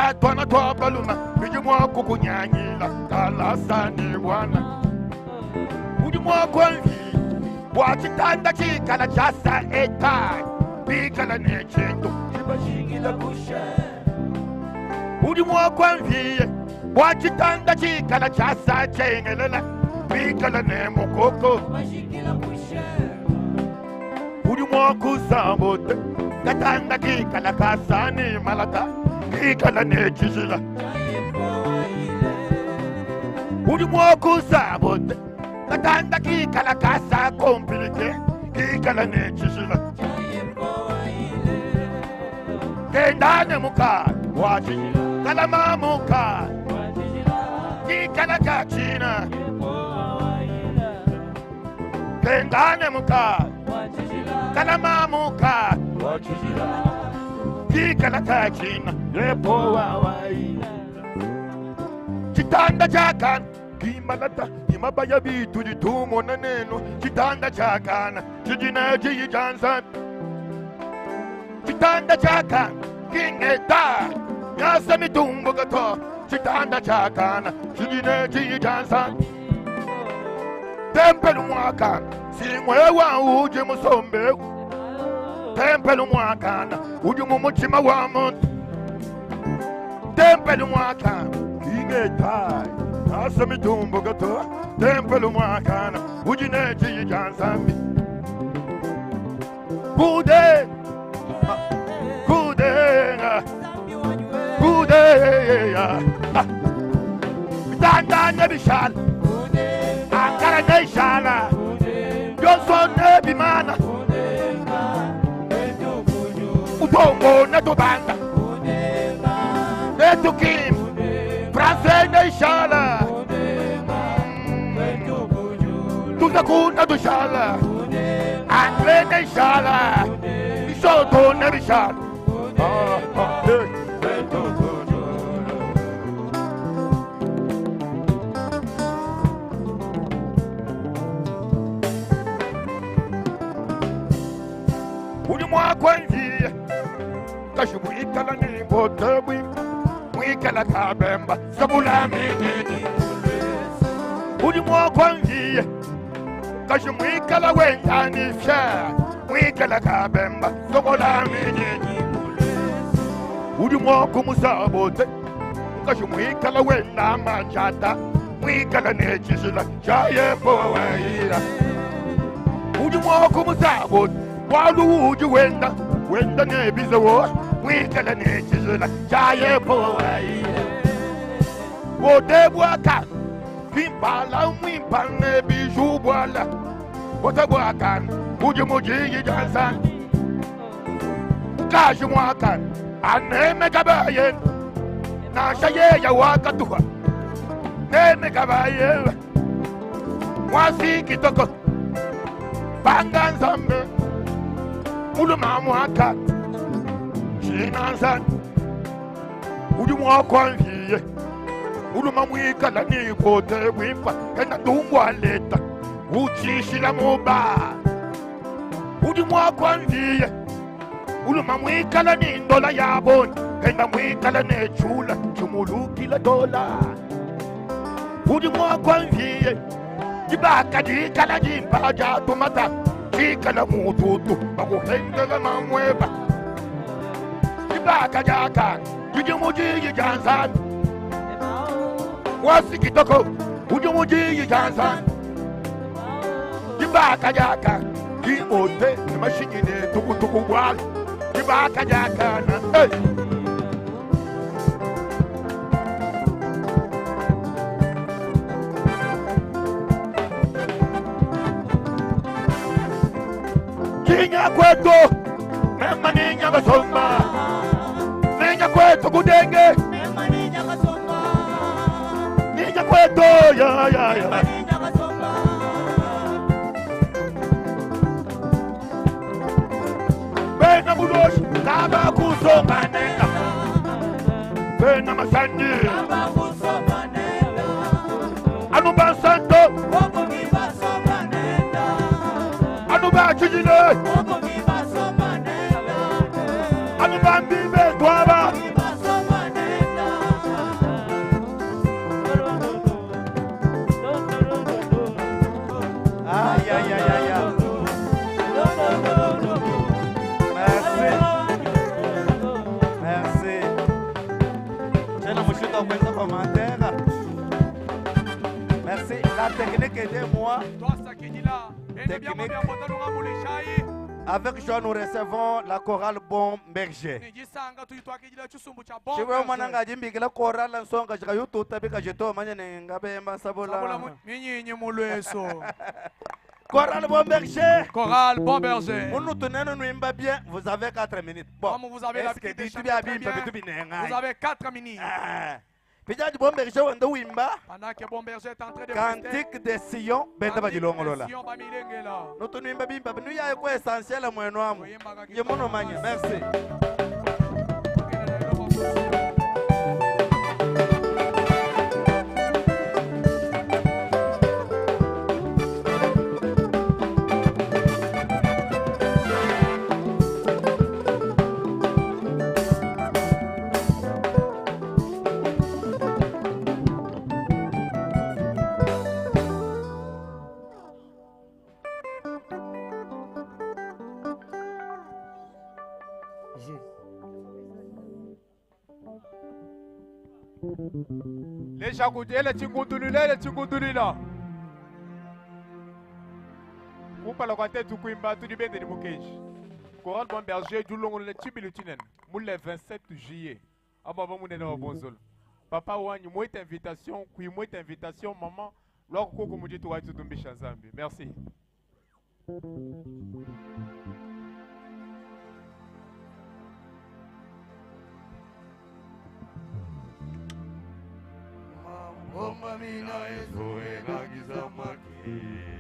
Tshia tuana tua baluma bidi mua kukunyangila kalasa ne buana. Udi mua kuenza bua tshitanda tshikala tshiasa etaje bikala ne tshintu tshibashingila kushe. Udi mua kuenza bua tshitanda tshikala tshiasa tshiengelela bikala ne mukoko Bashingila kushe. Udi mua kusabote katanda kikala kasa ne malata kikala ne tshijila. Udi mua kusabote katanda kikala kasa kompilike kikala ne tshijila. Kendane muka wa tshijila kalama muka kikala kachina. Kendane muka kalama muka kikala kachina yepowa waila. Chitanda chakana kimalata imabaya bitu ditumona neno. Chitanda chakana chidina chiyijanza. Chitanda chakana kingeta nyasa mitumbo gato. Chitanda chakana chidina chiyijanza. Tempelu mwakana singwewa uje musombe. Tempelu mwakana uje mu mutima wa muntu. Tempelu mwakana kingeta nyasa mitumbo gato. Tempelu mwakana uje ne chiyijanza. Kude kude kude Tanda ne bishal Ankara ne shala Yonso ne bimana Utongo ne tubanda Ne tukim Franse ne shala Tuzakuna tushala Angle ne shala Isoto ne bishal. Udi mwakwanziye kashibu ikala ni mbote mwikala kabemba sabula minini. Udi mwakwanziye kashibu ikala wendani fya mwikala kabemba sabula minini. Udi mwakumusabote kashibu ikala wenda machata mwikala nechisila chayepo waira. Udi mwakumusabote walu udi wenda wenda nebizewo mwikala nechisila chayepo waira. Wodebwaka kimpala mwimpa nebijubwala. Wodebwaka udi mujiyi dansa. Ukaji mwaka aneme kabaye nashaye ya wakatuha neme kabaye mwasi kitoko banga nzambe muluma mwaka chinanza udi mwakwanviye muluma mwikala nikote bwimpa ena dungwa leta uchishila muba udi mwakwanviye uluma mwikala ni ndola yabona enda mwikala nechula chumulukila dola udi mwakwanviye dibaka dikala dimpa jatumata chikala mututu bakuhendela mamweba dibaka jaka didimujiyi janzani wasikitoko udimujiyi janzani dibaka jaka dimote mashingine tukutuku bwala dibaka jaka na hey. Ninya kwetu mema ninya basomba ninya kwetu kudenge mema ninya basomba ninya kwetu ya ya ya ninya basomba bena buloshi kaba kusomba nenda bena masandi kaba kusomba nenda anuba santo woko basomba nenda anuba chijile woko basomba nenda anuba mbibe twaba basomba nenda Mushindu wa kuenza commentaire. Merci. La technique, aidez-moi. Twasakidila ene byama Technique. bya mbotalunga mulishayi. Avec joie, nous recevons la chorale Bon Berger. Nijisanga tuyitwakidila chisumbu cha Bon Chiwe Berger. mwananga ajimbikila chorale nsonga chikayututa bikajito manye ne ngabemba Sabula sabola. minyinyi mulweso. Chorale Bon Berger. Chorale Bon Berger. Munu tunene nuimba bien, vous avez 4 minutes. Bon. Comme vous avez Est-ce l'habitude que de bitu chanter bya très bimpa bien, bitu binenga? vous avez 4 minutes. Ah. Pijaji Bon Berger wende wimba. Pendant que Bon Berger est en train de prester, Cantique de Sion benda Cantique de bajilongolola. Sion bamilengela. Nutunuimba bimpa nuyaye kwa essentiel mwenu amu. Oyembaka Ye muno manye. Merci. Leshakuti ele chingundulila ele chingundulila kumpala kwa tetu kuimba tudi bende ni mukeji Chorale Bon Berger dulongolo chibili tinene mu le 27 juillet ababa munene wa bonzolo papa wanyu mwete invitation kui mwete invitation maman lwako koko mujitu wa tutumbisha Nzambi. Merci.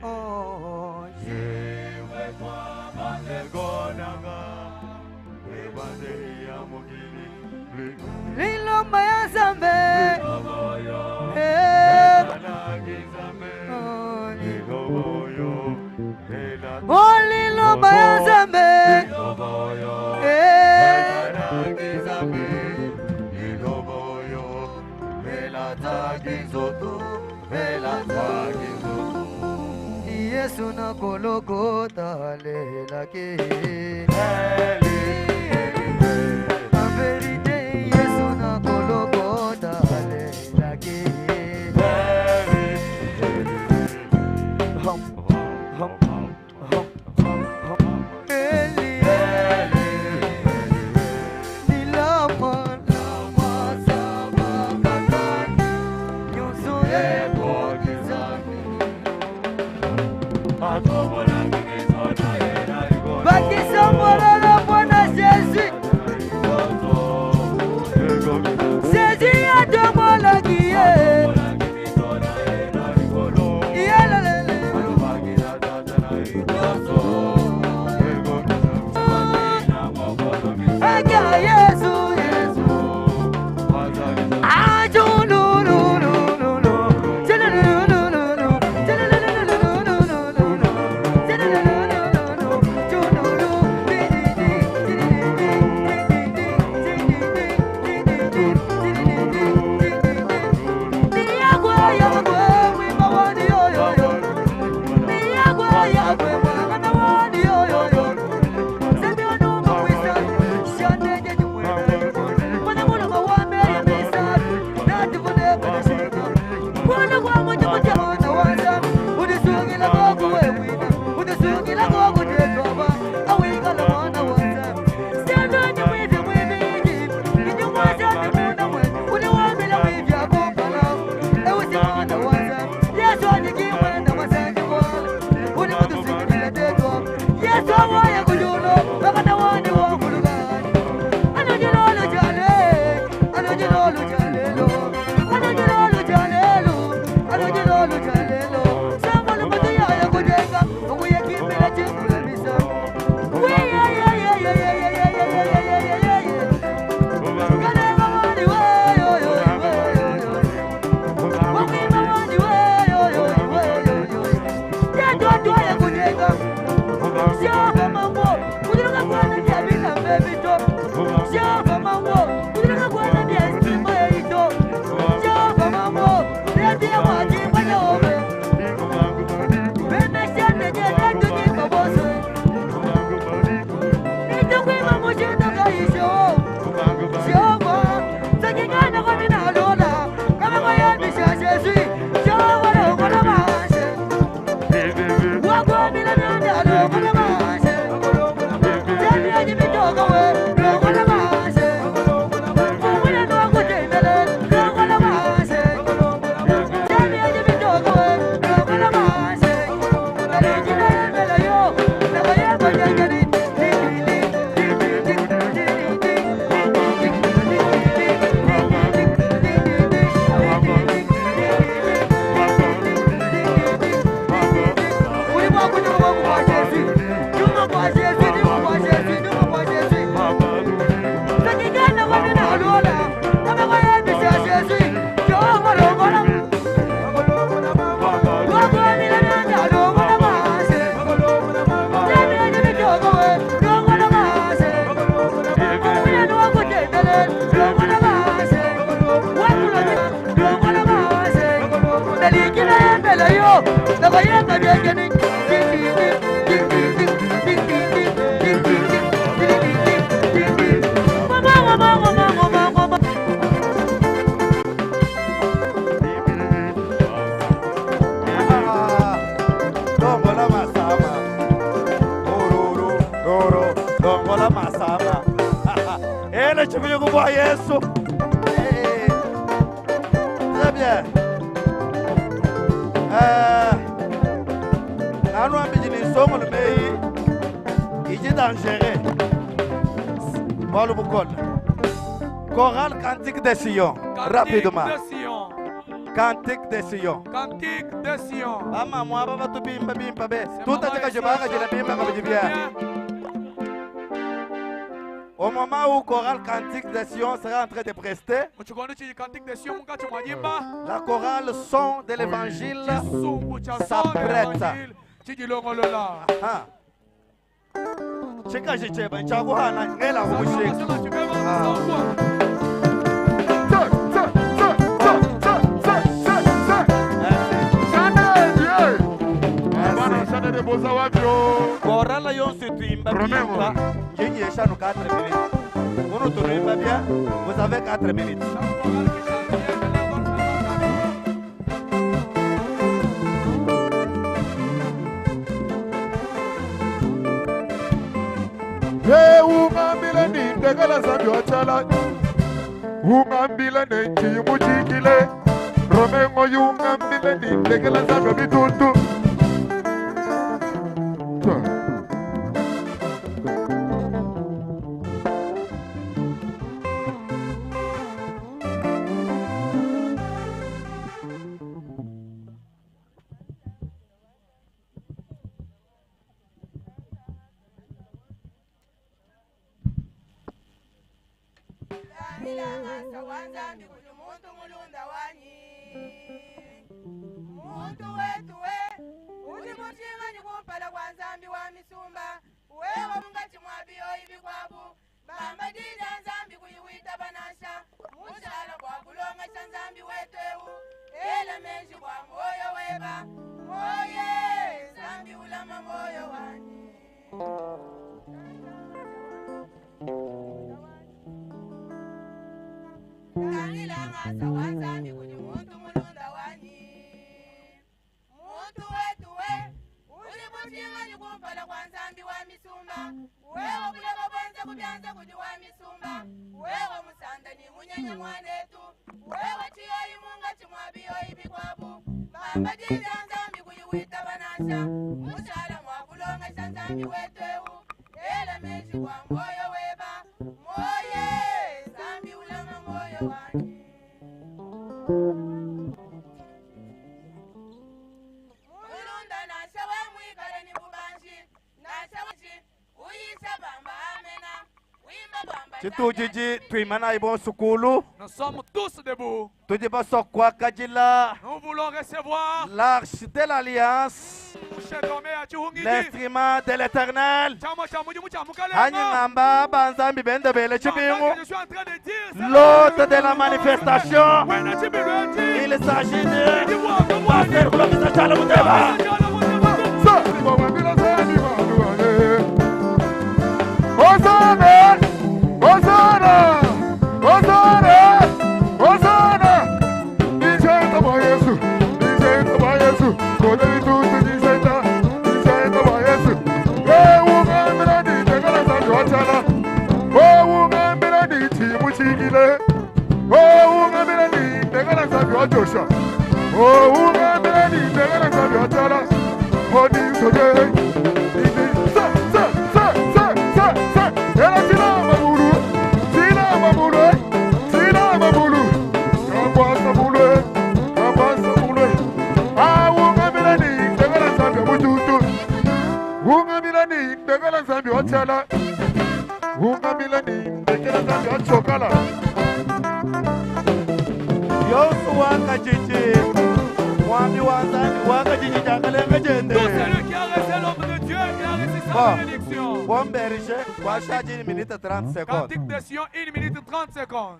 Oh, Lilomba ya Nzambe. Eh. Oh, lilomba ya Nzambe. Eh. Yesu nakolokota alelaki. En vérité, Yesu nakolokota alelaki. Hum, hum, hum, hum. Eli, Eli, lama, lama, sama, katani. Nyonso ekokizami. Bakisa mololo mpona Jésus. Dongola masama. Ororo, roro, dongola masama. Ele te viu com Yesu. Très bien. Nanu ambijini songo le meyi iji dangereux. Bolu bukol. Chorale Cantique de Sion. Rapidement. De Sion. Cantique de Sion. Cantique de Sion. Ama mwaba batu bimba bimba be. C'est Tout maman à ici, fait je chante la bimba comme je viens. bien. Au moment où Chorale Cantique de Sion sera en train de prester, Muchikondo chi Cantique de Sion munkatshi mwa nyimba. la chorale Son de l'Évangile Chisumbu cha son de s'apprête. l'Evangile. Chijilongolola. Ah. Chikajicheba nchakuhana ngela kumushika. Sasa tu peux vendre ça ou quoi? Merci. Chorale yonse tuimba Romeo. bimba nginyesha no 4 minutes. Uno tuimba bien, vous avez 4 minutes. Chaque chorale qui chante bien, je leur donne seulement 4 minutes. Ungambile nindekela zambi wachala ungambile nenchiyimuchikile romengo yungambile nindekela zambi wabitutu. Wanzambi kuli muntu mulunda wanyi muntu wetu we uli mutinganyi kumpala kwa nzambi wa misumba wewe mungati mwabiyo ibi kwabu bamba dida nzambi kuyiwita banasha mushala kwa kulongesha nzambi wetu ela menji kwa moyo weba moye nzambi ulama moyo wanyi. Tangilanga wanzambi kuli muntu mulunda wanyi muntu wetu we uli mutinganyi kumpala kwa nzambi wa misumba wewe kuleka bwenze kubyanza kuli wa misumba wewe musanda ni munyanya mwanetu wewe chiyoyi munga chimwabiyoyi bikwabu bamba dida nzambi kuyiwita banasha mushala mwakulongesha nzambi wetu ela menji kwa moyo weba moye nzambi ulama moyo wanyi. Mulunda nasha wa mwikale ni bubanji nasha waji uyisha bamba amena wimba bamba. Chitujiji tuimana ibon sukulu. Nous sommes tous debout. Tujibaso kwa kajila Nous voulons recevoir l'arche de l'alliance, l'instrument de l'Éternel. Chama cha mujimu cha mukalenga. Hanyingamba banzambi bende bele chibingu. Je suis en train de dire, c'est L'hôte de la manifestation. Wena chibilweti. Il s'agit de Pasteur Kulomisa Chala Muteba. Hosanna! Hosanna! Hosanna! Hosanna! Nijeita ba Yesu! Nijeita ba Yesu! Kode bitutu nijeita! Nijeita ba Yesu! Ungambila nitegela zambi wachala! Ungambila nichimuchikile! Ungambila nitegela zambi wachosha! Ungambila nitegela zambi wachala! Onisoje! Sa sa sa sa sa sa! Ela tina mabulu! Tina mabulu! Tina mabulu! Kabasa bulu! Kabasa bulu! Ah, ungambila nitegela zambi mututu! Ungambila nitegela zambi wachala! Ungambila nitegela zambi wachokala! Yosu wakajiji. Mwami wa Nzambi wakajiji chakalenga chende. Tout celui qui a reçu l'homme de Dieu, il a reçu sa Bon. bénédiction. Bon berger, kwa shaji ni minute 30 secondes. Cantique de Sion, 1 minute 30 secondes.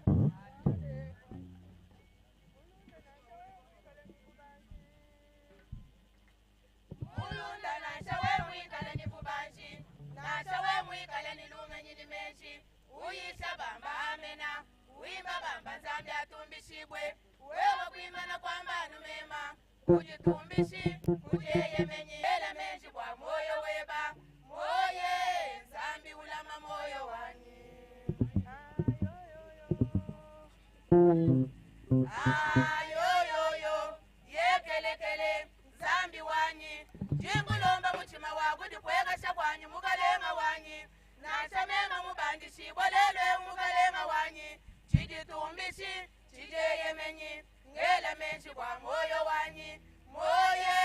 Uyisha bamba amena. Uimba bamba Nzambi atumbishibwe. Wewe kuimana kwamba numema. Ujitumbishi, ujeyemenyi. Ela menshi kwa moyo weba. Moye, Nzambi ulama moyo wanyi. Ayoyoyo, yekelekele, Nzambi wanyi. Jingulomba muchima wakudikwekasha kwanyi mukalenga wanyi. Nasha mema mubandishibwa lelwe mukalenga wanyi. Chijitumbishi, chijeyemenyi. Ngela menshi kwa moyo wanyi. Moye,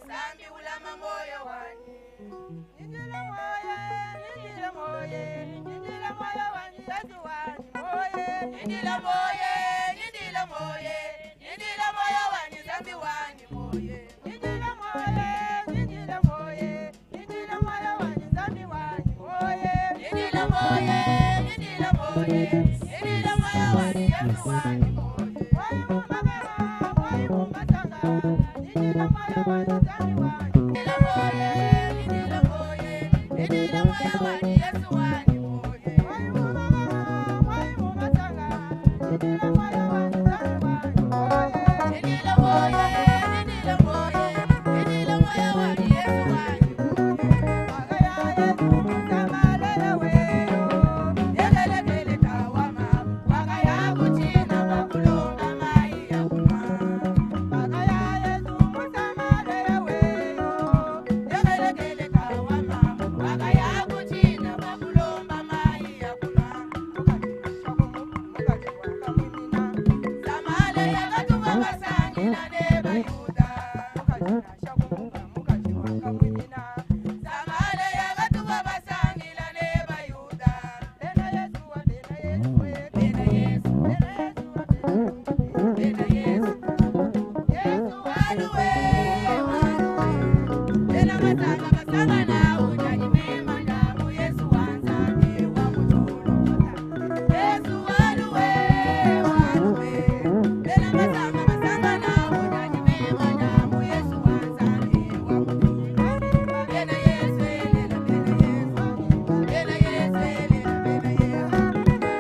Nzambi ulama moyo wanyi. Ninjila moye, ninjila moye, ninjila moyo wanyi, Yesu wanyi, moye. Ninjila moye, ninjila moye, ninjila moyo wanyi, Nzambi wanyi, moye. Ninjila moye, ninjila moye, ninjila moyo wanyi, Nzambi wanyi, moye. Ninjila moye, ninjila moye, ninjila moyo wanyi, Yesu wanyi, moye. Moyo mumagara, moyo mumatanga, ninjila moyo wanyi, Nzambi wanyi. Ninjila moye, ninjila moye, ninjila moyo wanyi, Yesu wanyi, moye. Moyo mumagara, moyo mumatanga, ninjila moyo wanyi, Nzambi wanyi, moye. Ninjila moye, ninjila moye, ninjila moyo wanyi, Yesu wanyi, moye. Magaya Yesu musamalele weyo. Yekelekele tawama, wakaya kuchina makulonga mai ya kunwa. Magaya Yesu musamalele weyo. Yekelekele tawama, wakaya kuchina makulomba mai ya kunwa. Samale yakatuva basangina ne bayuda. Samale yakatuva basangila ne bayuda. Bena Yesu, Bena Yesu, Yesu waluwe, waluwe. Bena masanga basanga na ujaji mema ndamu Yesu wanzambi wa mutolo. Yesu waluwe, waluwe. Bena masanga basanga na ujaji mema ndamu Yesu wanzambi wa mutolo. Bena Yesu elela, bena Yesu. Bena Yesu elela, bena Yesu.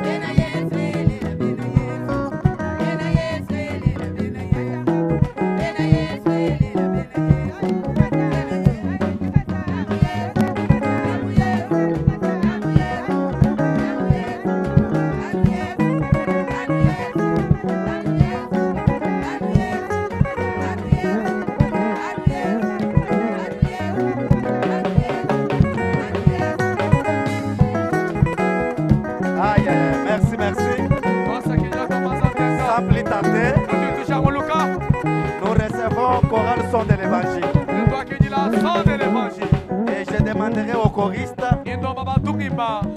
Bena Yesu elela, bena Yesu. Bena Yesu elela, bena Yesu. Bena Yesu elela, bena Yesu. Aïe, aïe, merci, merci. Sans plus tarder, nous recevons chorale son de l'évangile. Et je demanderai aux choristes,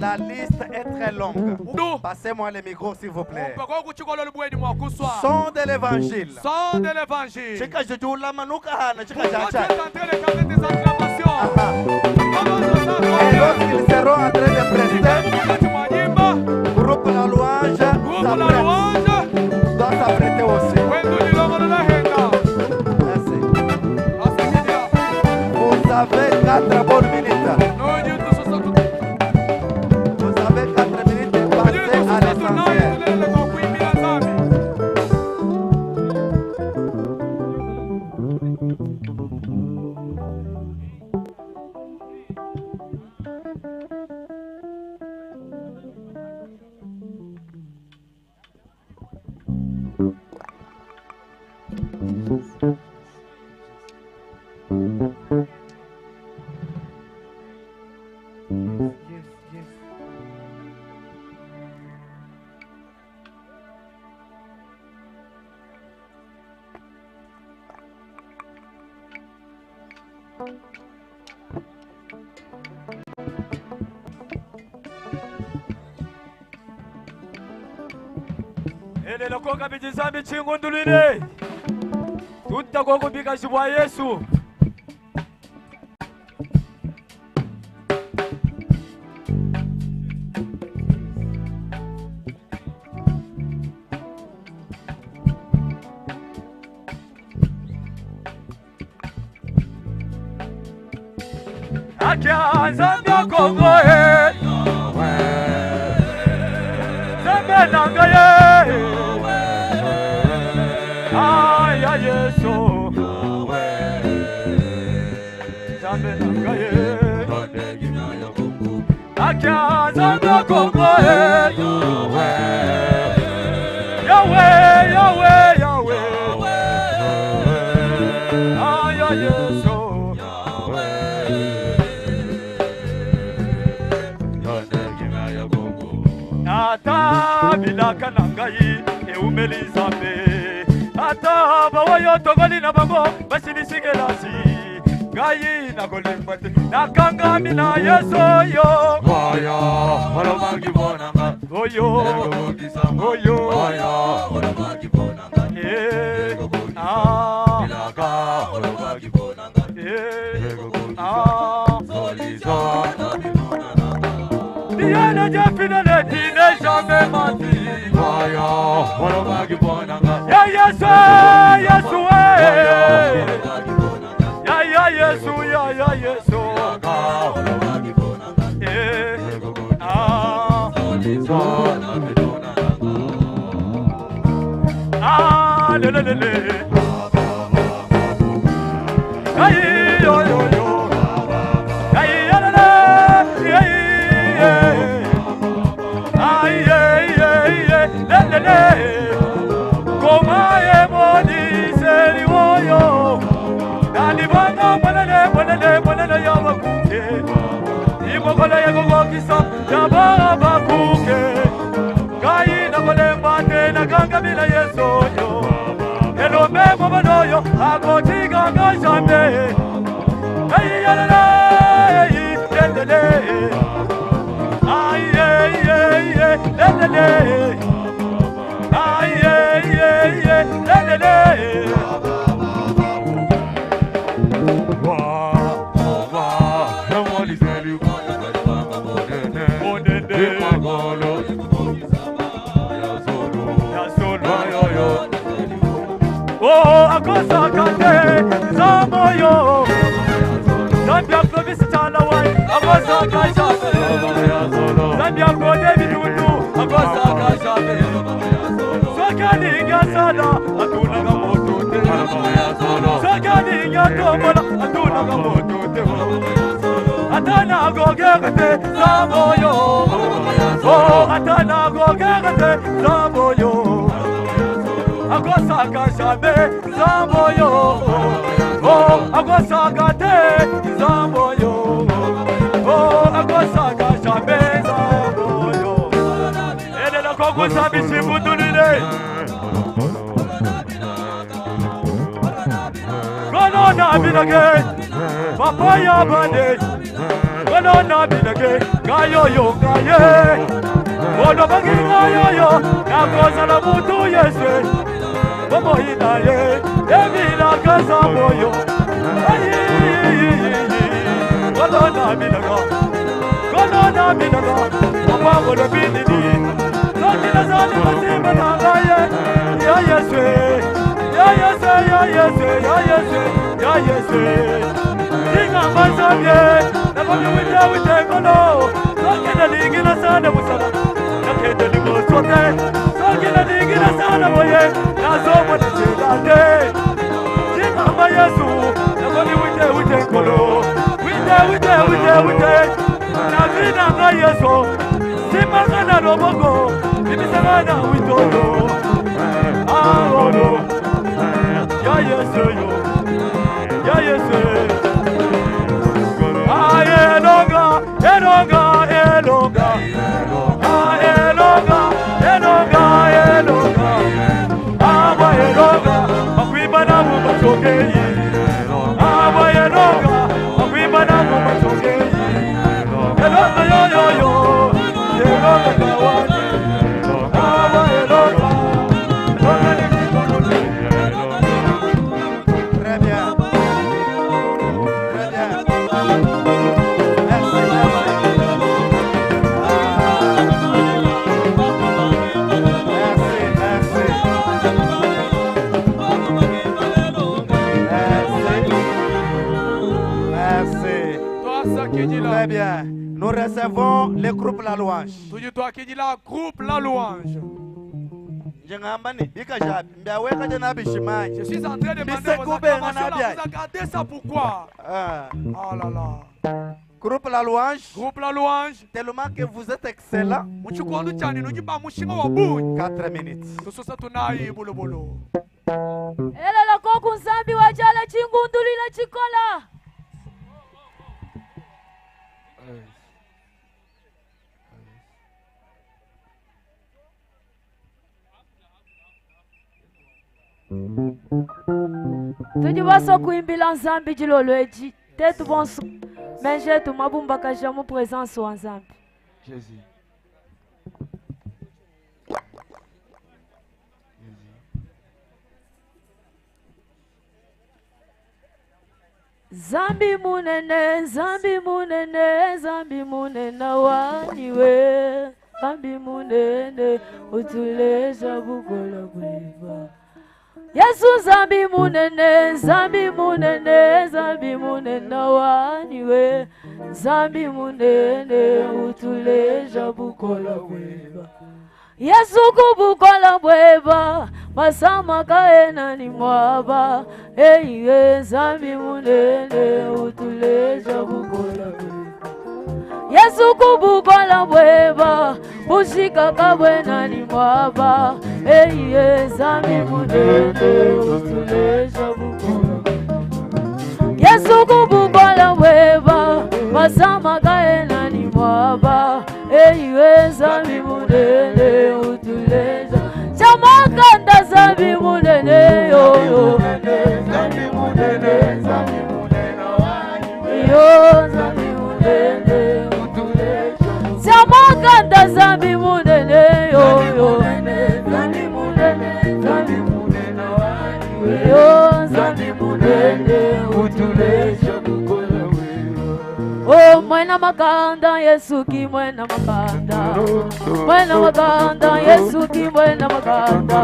la liste est très longue. Passez-moi le micro, s'il vous plaît. Son de l'évangile. Son de l'évangile. Chika jujula manuka hana, chika Toi, tu jacha. es en train de canter tes acclamations. Et lorsqu'ils seront en train de prester, groupe la louange, Groupe la s'apprête. louange. Doit s'apprêter aussi. Merci. Vous avez 4 bonnes minutes. Vous avez 4 minutes et passez à l'essentiel. Yes, yes. Elelo koka bijizambi chingundulile tutakokubika bwa Yesu. Akia Zambia Kongo eh. Kia Nzambe Kongo Yahweh, Yahweh, Yahweh. Aya Yesu. Ata bilaka na ngai eumeli Nzambe. Ata baoyo tokoli na bango basilisi kelasi. Ngai nakolemba te nakangami na Yesu oyo. Oyo. Oyo. Eh. Ah. Eh. Ah. Dieu Dieu fidèle, tu n'es jamais menti. Ya Yesu, Yesu, eh. Ya ya Yesu, ya ya Yesu. Eh. Ah. Ah, le le le le. Ay, yo yo yo. Ay, la la la. Ay, ay, ay, ay, ay, le le le. Koma emoniseli oyo. Nalibanga mwanene mwanene mwanene ya bakuke. Imokola ya kokokisa ya bakuke. Ngai nakolemba te nakangamila Yesu oyo. Elombe mobanoyo akotikanga jamais. Ay, la la la, ay, le le le. Ay, ay, ay, ay, le le le. Ay, ay, ay, ay, le le le. Oh, akosaka te Nzambe oyo. Nzambe aklobisi tshala wai akosaka jamais. Nzambe akode bitundu akosaka jamais. Soki alingi asala atunaka moto te. Soki alingi atombola atunaka moto te. Ata nakokeka te Nzambe oyo. Oh, ata nakokeka te Nzambe oyo. Akosaka jamais Nzambe oyo. Oh, akosaka te Nzambe oyo. Oh, akosaka jamais Nzambe oyo. Elela kokusa bishibutulile. Kolona bilage, papa ya bande. Kolona bilage, ngayo yo ngaye. Olobaki ngayo yo, nakozala mutu Yesu. Bomoi na ye, ebilaka Nzambe oyo. Kolona bilaka, kolona bilaka, papa olobi nini? Soki nazali kosimba na ngai ye, ya Yesu, ya Yesu, ya Yesu, ya Yesu, ya Yesu. Tingamba Nzambe, nakomi wite wite nkolo. Soki nalingi nasala mosala, nakende liboso te. Soki nalingi nasala boye, nazomona nzela te. Tingamba Yesu, nakomi wite wite nkolo. Wite wite wite wite, na vie na ngai Yesu, simbanga na loboko, bimisanga na witoyo. Ah, oh, ya Yesu yo, ya Yesu. Ah, elonga, elonga, elonga. Ah, elonga, elonga, elonga. Ah, ba elonga, bakwimba na mu bachokei. Ah, ba elonga, bakwimba na mu bachokei. Elonga yo yo yo, elonga kawani. Ah, ba elonga, elonga ni kikongo. Très bien. Très bien. Merci, merci. Ah. Merci, merci. Merci. Merci. Twasakidila. Très bien. Nous recevons le groupe La Louange. Tudi twakidila groupe La Louange. Njengamba ni, bika jabi, mbiaweka jana bishimanyi. Je suis en train de demander vos Bisekube acclamations là. ngana Vous regardez ça pourquoi? Ah. Oh là là. Groupe La Louange. Groupe La Louange. Tellement que vous êtes excellent. Mu tshikondo tshianyi nudi ba mushinga wa bungi. 4 minutes. Tusosa tunayi bulubulu. Elela koku nzambi wajala chingundulila chikola. Tudi baso kuimbila nzambi dilolo edi tetu bonso menje tumabumbakaja mu présence wa nzambi. Jésus. Zambi munene, Zambi munene, Zambi munene waniwe. Zambi munene, utuleja bukola bweba. Yesu Zambi munene, Zambi munene, Zambi munene waniwe. Zambi munene, utuleja bukola bweba. Yesu kubukola bweba, masama kaena ni mwaba. Hey, Zambi munene, utuleja bukola bweba. Yesu kubukola bweba, bushika kabwena ni mwaba. Hey, Zambi munene, utuleja bukola bweba. Yesu kubukola bweba, masama kaena ni mwaba. Hey, Zambi munene, utuleja. Chamakanda Zambi munene, yo yo. Zambi munene, Zambi munene wanyi. Yo, Zambi munene, utuleja. Chamakanda Zambi munene, yo yo. Zambi munene, Zambi munene wanyi. Yo, Zambi munene, utuleja bukola wewe. Oh, mwena makanda Yesu ki mwena makanda. Mwena makanda Yesu ki mwena makanda.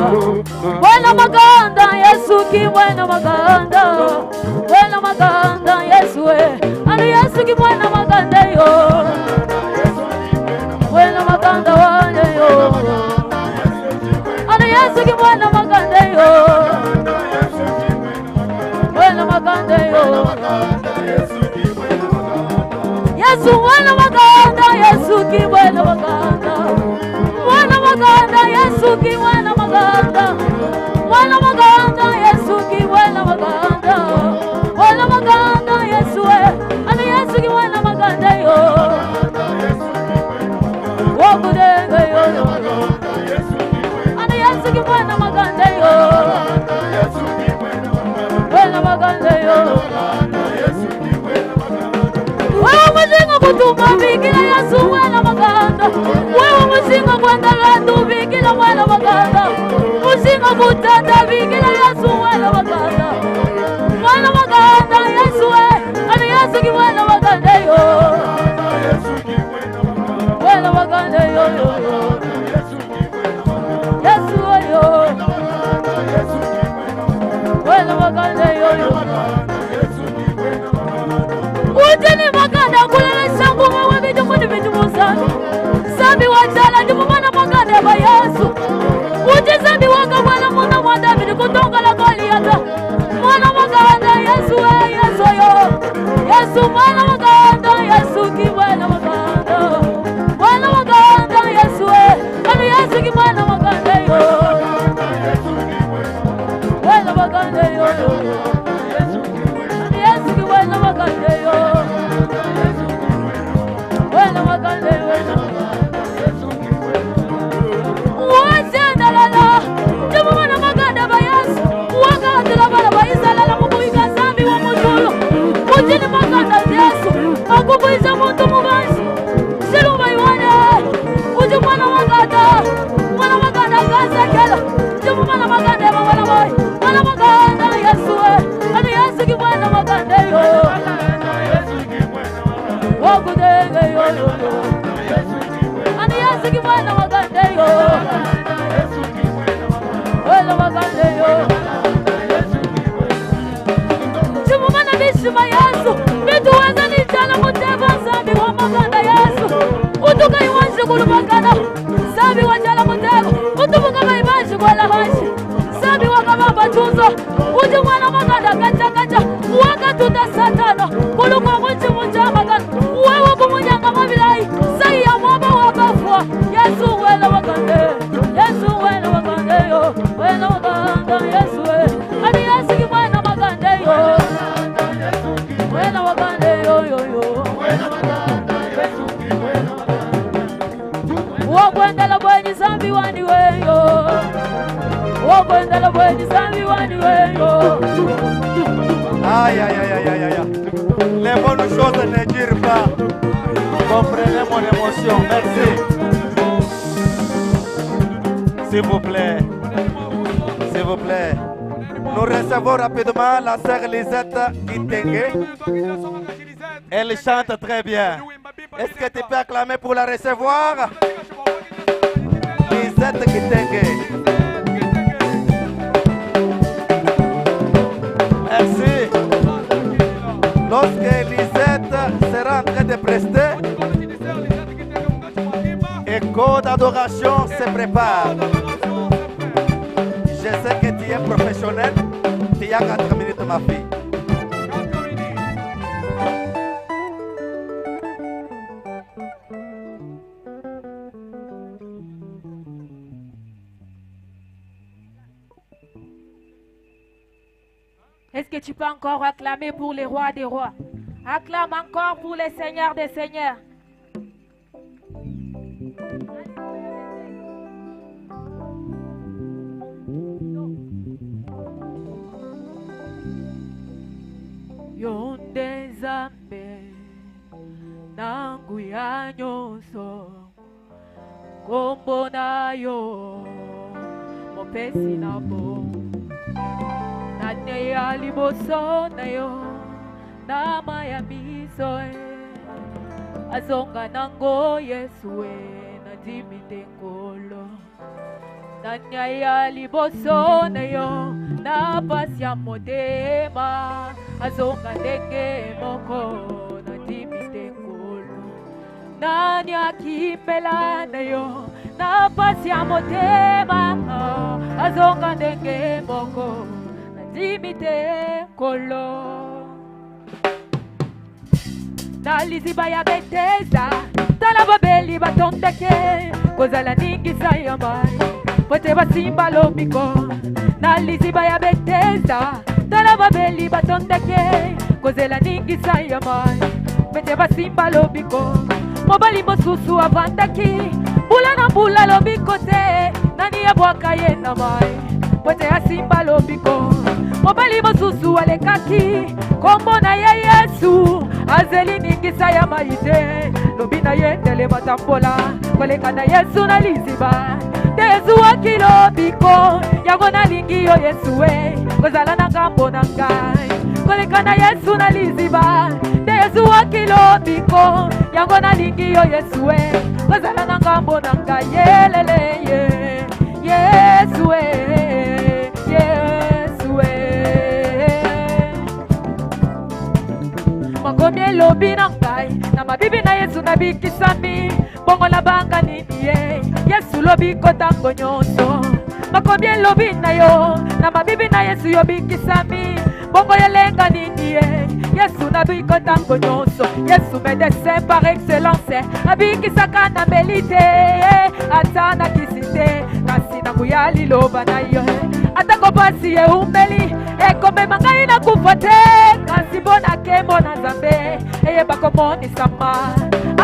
Mwena makanda Yesu ki mwena makanda. Mwena makanda Yesu we. Anu Yesu ki mwena makanda yo. Mwena makanda wane yo. Anu Yesu ki mwena makanda yo. Mwena makanda yo. Yesu mwana makanda, Yesu ki mwana makanda. Mwana makanda, Yesu ki mwana makanda. Mwana makanda, Yesu ki mwana makanda. Mwana makanda, Yesu we. Anu Yesu ki mwana makanda yo. Wakudenge yo. Anu Yesu ki mwana makanda yo. Mwana makanda yo. Wewe muzinga kutuma bikila Yesu mwana makanda. Wewe muzinga kwenda landu bikila mwana makanda. Muzinga kutanda bikila Yesu mwana makanda. Mwana makanda Yesu we. Anu Yesu ki mwana makanda yo. Mwana makanda yo yo. Yesu yo. Mwana makanda yo yo. Utini makanda kulele sangu mwe bitu mwe bitu musa. Zambi wajala ndi mwana makanda ba Yesu. Uti zambi waka mwana mwana wa David kutonga la Goliath. Mwana makanda Yesu we Yesu yo. Yesu mwana makanda Yesu ki mwana makanda. Mwana makanda Yesu we. Anu Yesu ki mwana makanda yo. Mwana makanda yo. Anu Yesu ki mwana makanda yo. Mwana makanda yo. Wachendalala, tumumana makanda ba Yesu. Wakatila bana ba Israela mubuika zambi wa mutulu. Mutini makanda Yesu, akubuiza muntu mubanzi. Siluma iwane, uti mwana makanda, mwana makanda kazakela. Tumumana makanda ba mwana boy, mwana makanda Yesu we. Anu Yesu ki mwana makanda yo. Wakudenge yo yo. Anu Yesu ki mwana makanda yo. Wela makanda yo. Tumumana bishima Yesu, bituweza nijana muteva zambi wa makanda Yesu. Utuka iwanji kulubakana, zambi wajala muteva, utubuka maibanji kwala hashi. Zambi wakabamba tunzo, uti mwana makanda kacha kacha, wakatuta satana, kulukwa munji munja makanda. mwakwenzela bweni zambi wani weyo. Aïe, aïe, aïe, aïe, aïe, aïe. Les bonnes choses ne durent pas. Comprenez mon émotion. Merci. S'il vous plaît. S'il vous plaît. Nous recevons rapidement la sœur Lisette Kitenge. Elle chante très bien. Est-ce que tu peux acclamer pour la recevoir? Lisette Kitenge. Merci. Lorsque Lisette sera en train de prester, Écho d'adoration se prépare. Je sais que tu es professionnel. Tu as 4 minutes, ma fille. Est-ce que tu peux encore acclamer pour les rois des rois? Acclame encore pour les seigneurs des seigneurs. Yonde Nzambe nangu ya nyonso kombo na yo mopesi na bo nane ya liboso na yo na maya miso e azonga nango Yesu e nandimi te nkolo nanya ya liboso na yo na pasi ya motema azonga ndenge moko nandimi te nkolo nani akimela na yo na pasi ya motema azonga ndenge moko nandimi te nkolo na liziba ya Betesda tala babeli batondeke kozala ningisa ya mai pote basimba lobiko na liziba ya Betesda tala babeli batondeke kozela ningisa ya mai pete basimba lobiko mobali mosusu avandaki mbula na mbula lobiko te nani abwaka ye na mai pote asimba lobiko mobali mosusu alekaki kombo na ye Yesu azeli ningisa ya mai te lobi na ye telema tambola koleka na Yesu na liziba te ezuwaki lobiko yango nalingi yo Yesu e kozala na ngambo na ngai koleka na Yesu na liziba te ezuwaki lobiko yango nalingi yo Yesu e kozala na ngambo na ngai yelele ye Yesu e Yesu e makomi elobi na ngai na mabibi na Yesu nabikisami bongo nabanga nini ye Yesu lobiko ntango nyonso makomi elobi na yo na mabibi na Yesu yobikisami bongo yelenga nini ye Yesu nabiko ntango nyonso Yesu médecin par excellence abikisaka na meli te ata na kisi te kasi na nguya liloba na yo atako pasi eumeli ekomema ngai na kufa te kasi mpona nkembo na Nzambe eyeba komonisama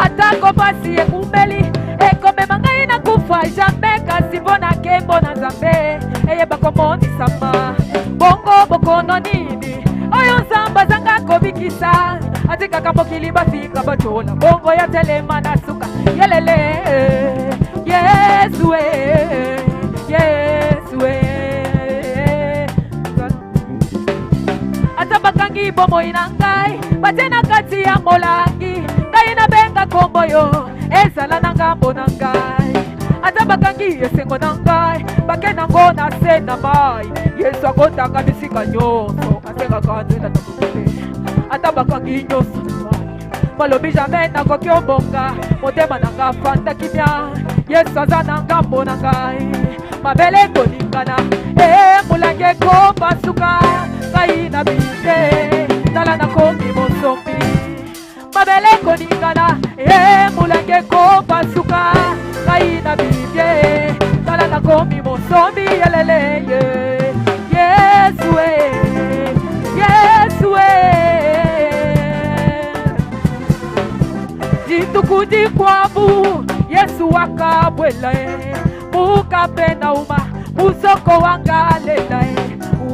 atako pasi eumeli ekomema ngai na kufa jamais kasi mpona nkembo na Nzambe eyeba komonisama bongo bokono nini oyo Nzambe azanga kobikisa atikaka mokili bafika batola bongo ya telema na suka yelele Yesu e Yesu e ata bakangi bomoi na ngai batie na kati ya molangi ngai nabenga kombo yo ezala na ngambo na ngai ata bakangi esengo na ngai bake nango na se na mai Yesu akotaka bisika nyonso asengaka nzela na moto te ata bakangi nyonso balobi jamais nakoki obonga motema na nga fanda kimia Yesu aza na ngambo na ngai mabele ekoningana e molangi ekopasuka ngai na bite tala nakomi mosombi mabele ekoningana e molangi ekopasuka ngai na bite tala nakomi mosombi yelele ye Yesu e Yesu e dituku dikwabu Yesu wakabwela e mukapenauma Musoko wa Galela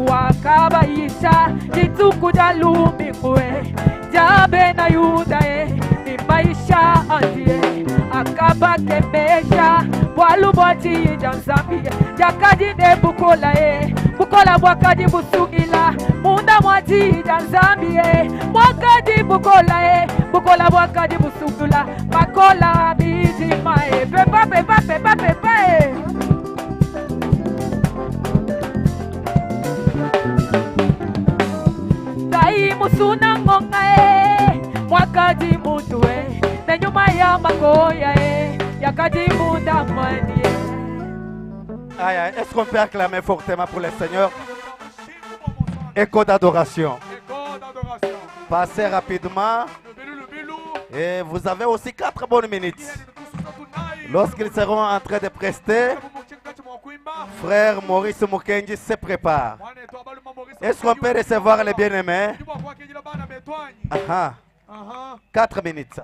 wakabayisha dituku dia lumingu dia bena Yuda ne maisha andi akabakemesha bwalu bwa diyi dia Nzambi diakadi ne bukola bukola bwakadi busungila munda mwa diyi dia Nzambi mwakadi bukola bukola bwakadi busungula makola midima pepa pepa pepa pepa Dai musuna ngonga mwakadi muntu na nyuma ya makoya yakadi munda mwani. Aïe, aïe. Est-ce qu'on peut acclamer fortement pour le Seigneur? Écho d'adoration. Passez rapidement. Et vous avez aussi 4 bonnes minutes. Lorsqu'ils seront en train de prester, frère Maurice Mukendi se prépare. Est-ce qu'on peut recevoir les bien-aimés? 4 minutes.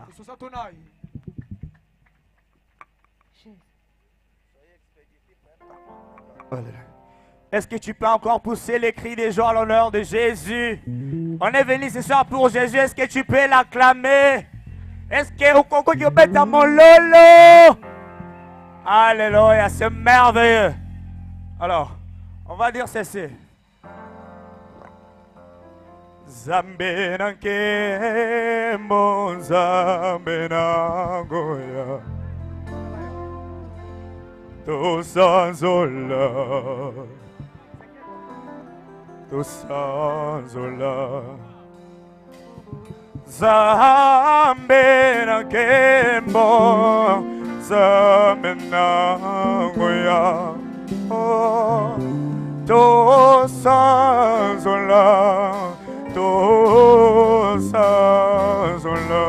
Est-ce que tu peux encore pousser les cris des joie à l'honneur de Jésus? On est venu ce soir pour Jésus. Est-ce que tu peux l'acclamer? Est-ce que Okoko Yobeta mon lolo? Alléluia, c'est merveilleux. Alors, on va dire ceci. Zambe na nkembo, Nzambe na ngoya, tosanzola, tosanzola. Nzambe na nkembo, Nzambe na ngoya, oh, tosanzola, tosanzola.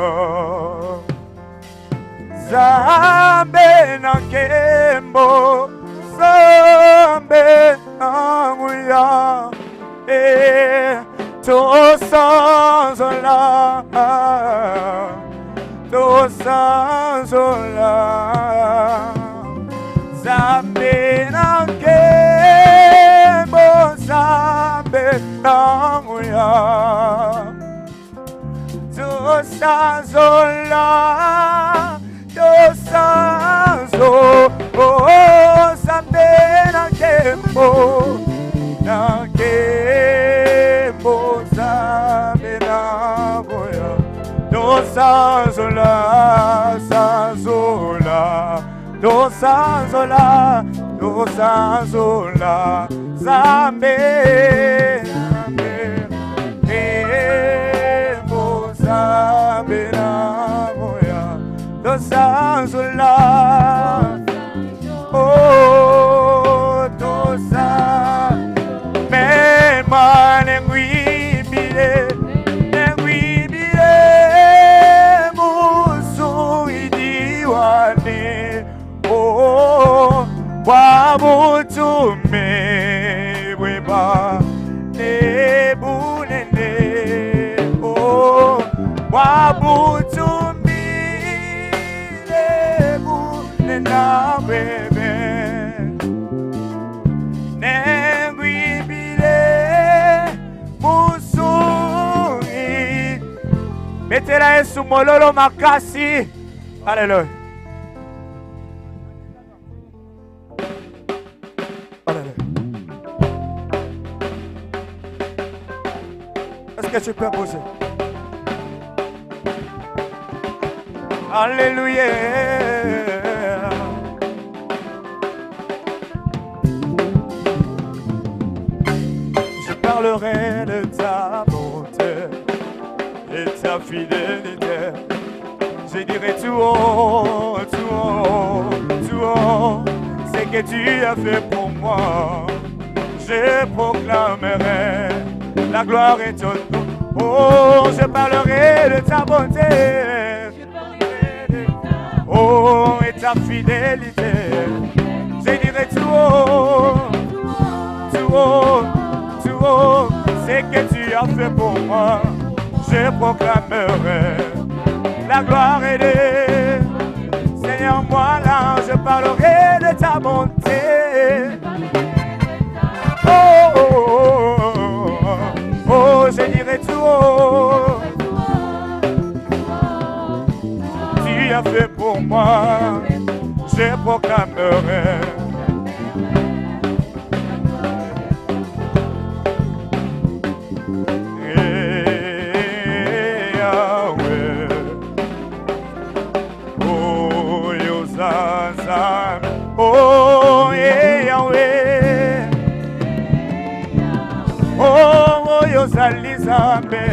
Nzambe na nkembo, Nzambe na nguya, tosanzola, tosanzola. Nzambe na nkembo, Nzambe na nguya, tosanzola, tosanzo, oh, Nzambe na nkembo, na nkembo, Nzambe na nguya, tosanzola, sanzola, tosanzola, tosanzola, Nzambe, Nzambe, nkembo, Nzambe na nguya, tosanzola, oh, tosa, mema nengwibile, nengwibile, musu idiwane, oh, wabutume bweba nebunene, oh, wabutumile bunena bwebe, nengwibile musungi, betela Yesu mololo makasi. Alléluia. Est-ce que tu peux bouger? Alléluia. Je parlerai de ta bonté et ta fidélité. Je dirai tout haut, tout haut, tout haut, ce que tu as fait pour moi. Je proclamerai la gloire et ton nom. Oh, je parlerai de ta bonté. Oh, et ta fidélité. Je dirai tout haut, tout haut, tout haut, ce que tu as fait pour moi. Je proclamerai la gloire et de Seigneur, moi là, je parlerai de ta bonté. t'aimerai. Eh, Yahweh. Oh, Yozazam. Oh, eh, Yahweh. Oh, Yozalizambe.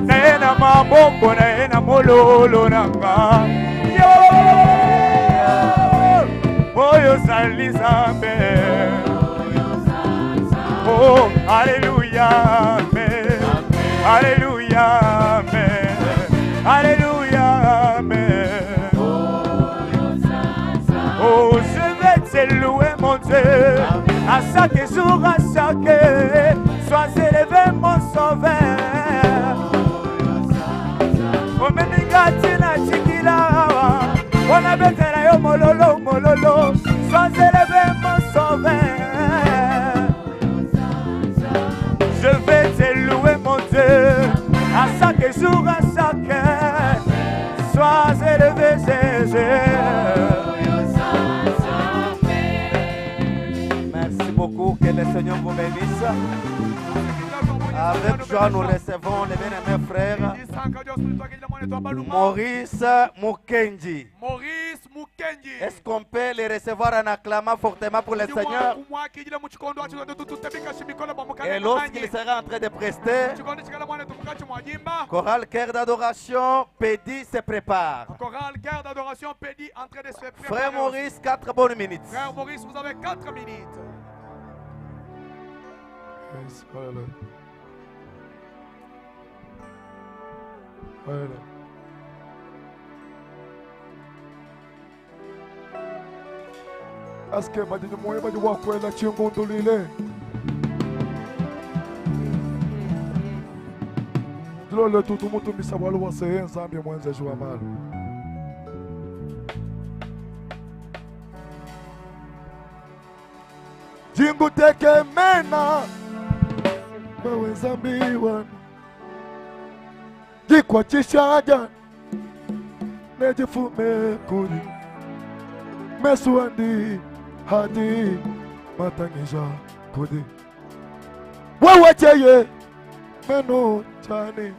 Naye na maboko naye na mololo na nga. Yo! Oyo ozali Nzambe. Oh, Alléluia, amen. Alléluia, amen. Alléluia, amen. Oh, je vais te louer, mon Dieu, à chaque jour, à chaque heure. Sois élevé, mon sauveur. Omeminga ntina tikila awa wana betela yo mololo mololo. Sois élevé, mon sauveur. Je vais te louer, mon Dieu, à chaque jour, à chaque heure. Sois élevé, Jésus. Merci beaucoup, que le Seigneur vous bénisse. Avec joie, nous recevons les bien-aimés frères Maurice Mukenji. Maurice Mukenji. Est-ce qu'on peut les recevoir en acclamant fortement pour le Seigneur? Et lorsqu'il sera en train de prester, chorale Cœur d'adoration, Pédi se prépare. Chorale Cœur d'adoration, Pédi en train de se préparer. Frère Maurice, 4 bonnes minutes. Frère Maurice, vous avez 4 minutes. Yes, hallelujah. Hallelujah. Aske badini moyo badi wakwela chingundulile. Dilole tutu mutu misabalu waseye nzambi mwenze jwa malo. Jingu teke mena wewe nzambi wani. Jikwa chishaja nejifume kuri mesuandi hadi matangija kudi wewe cheye meno chani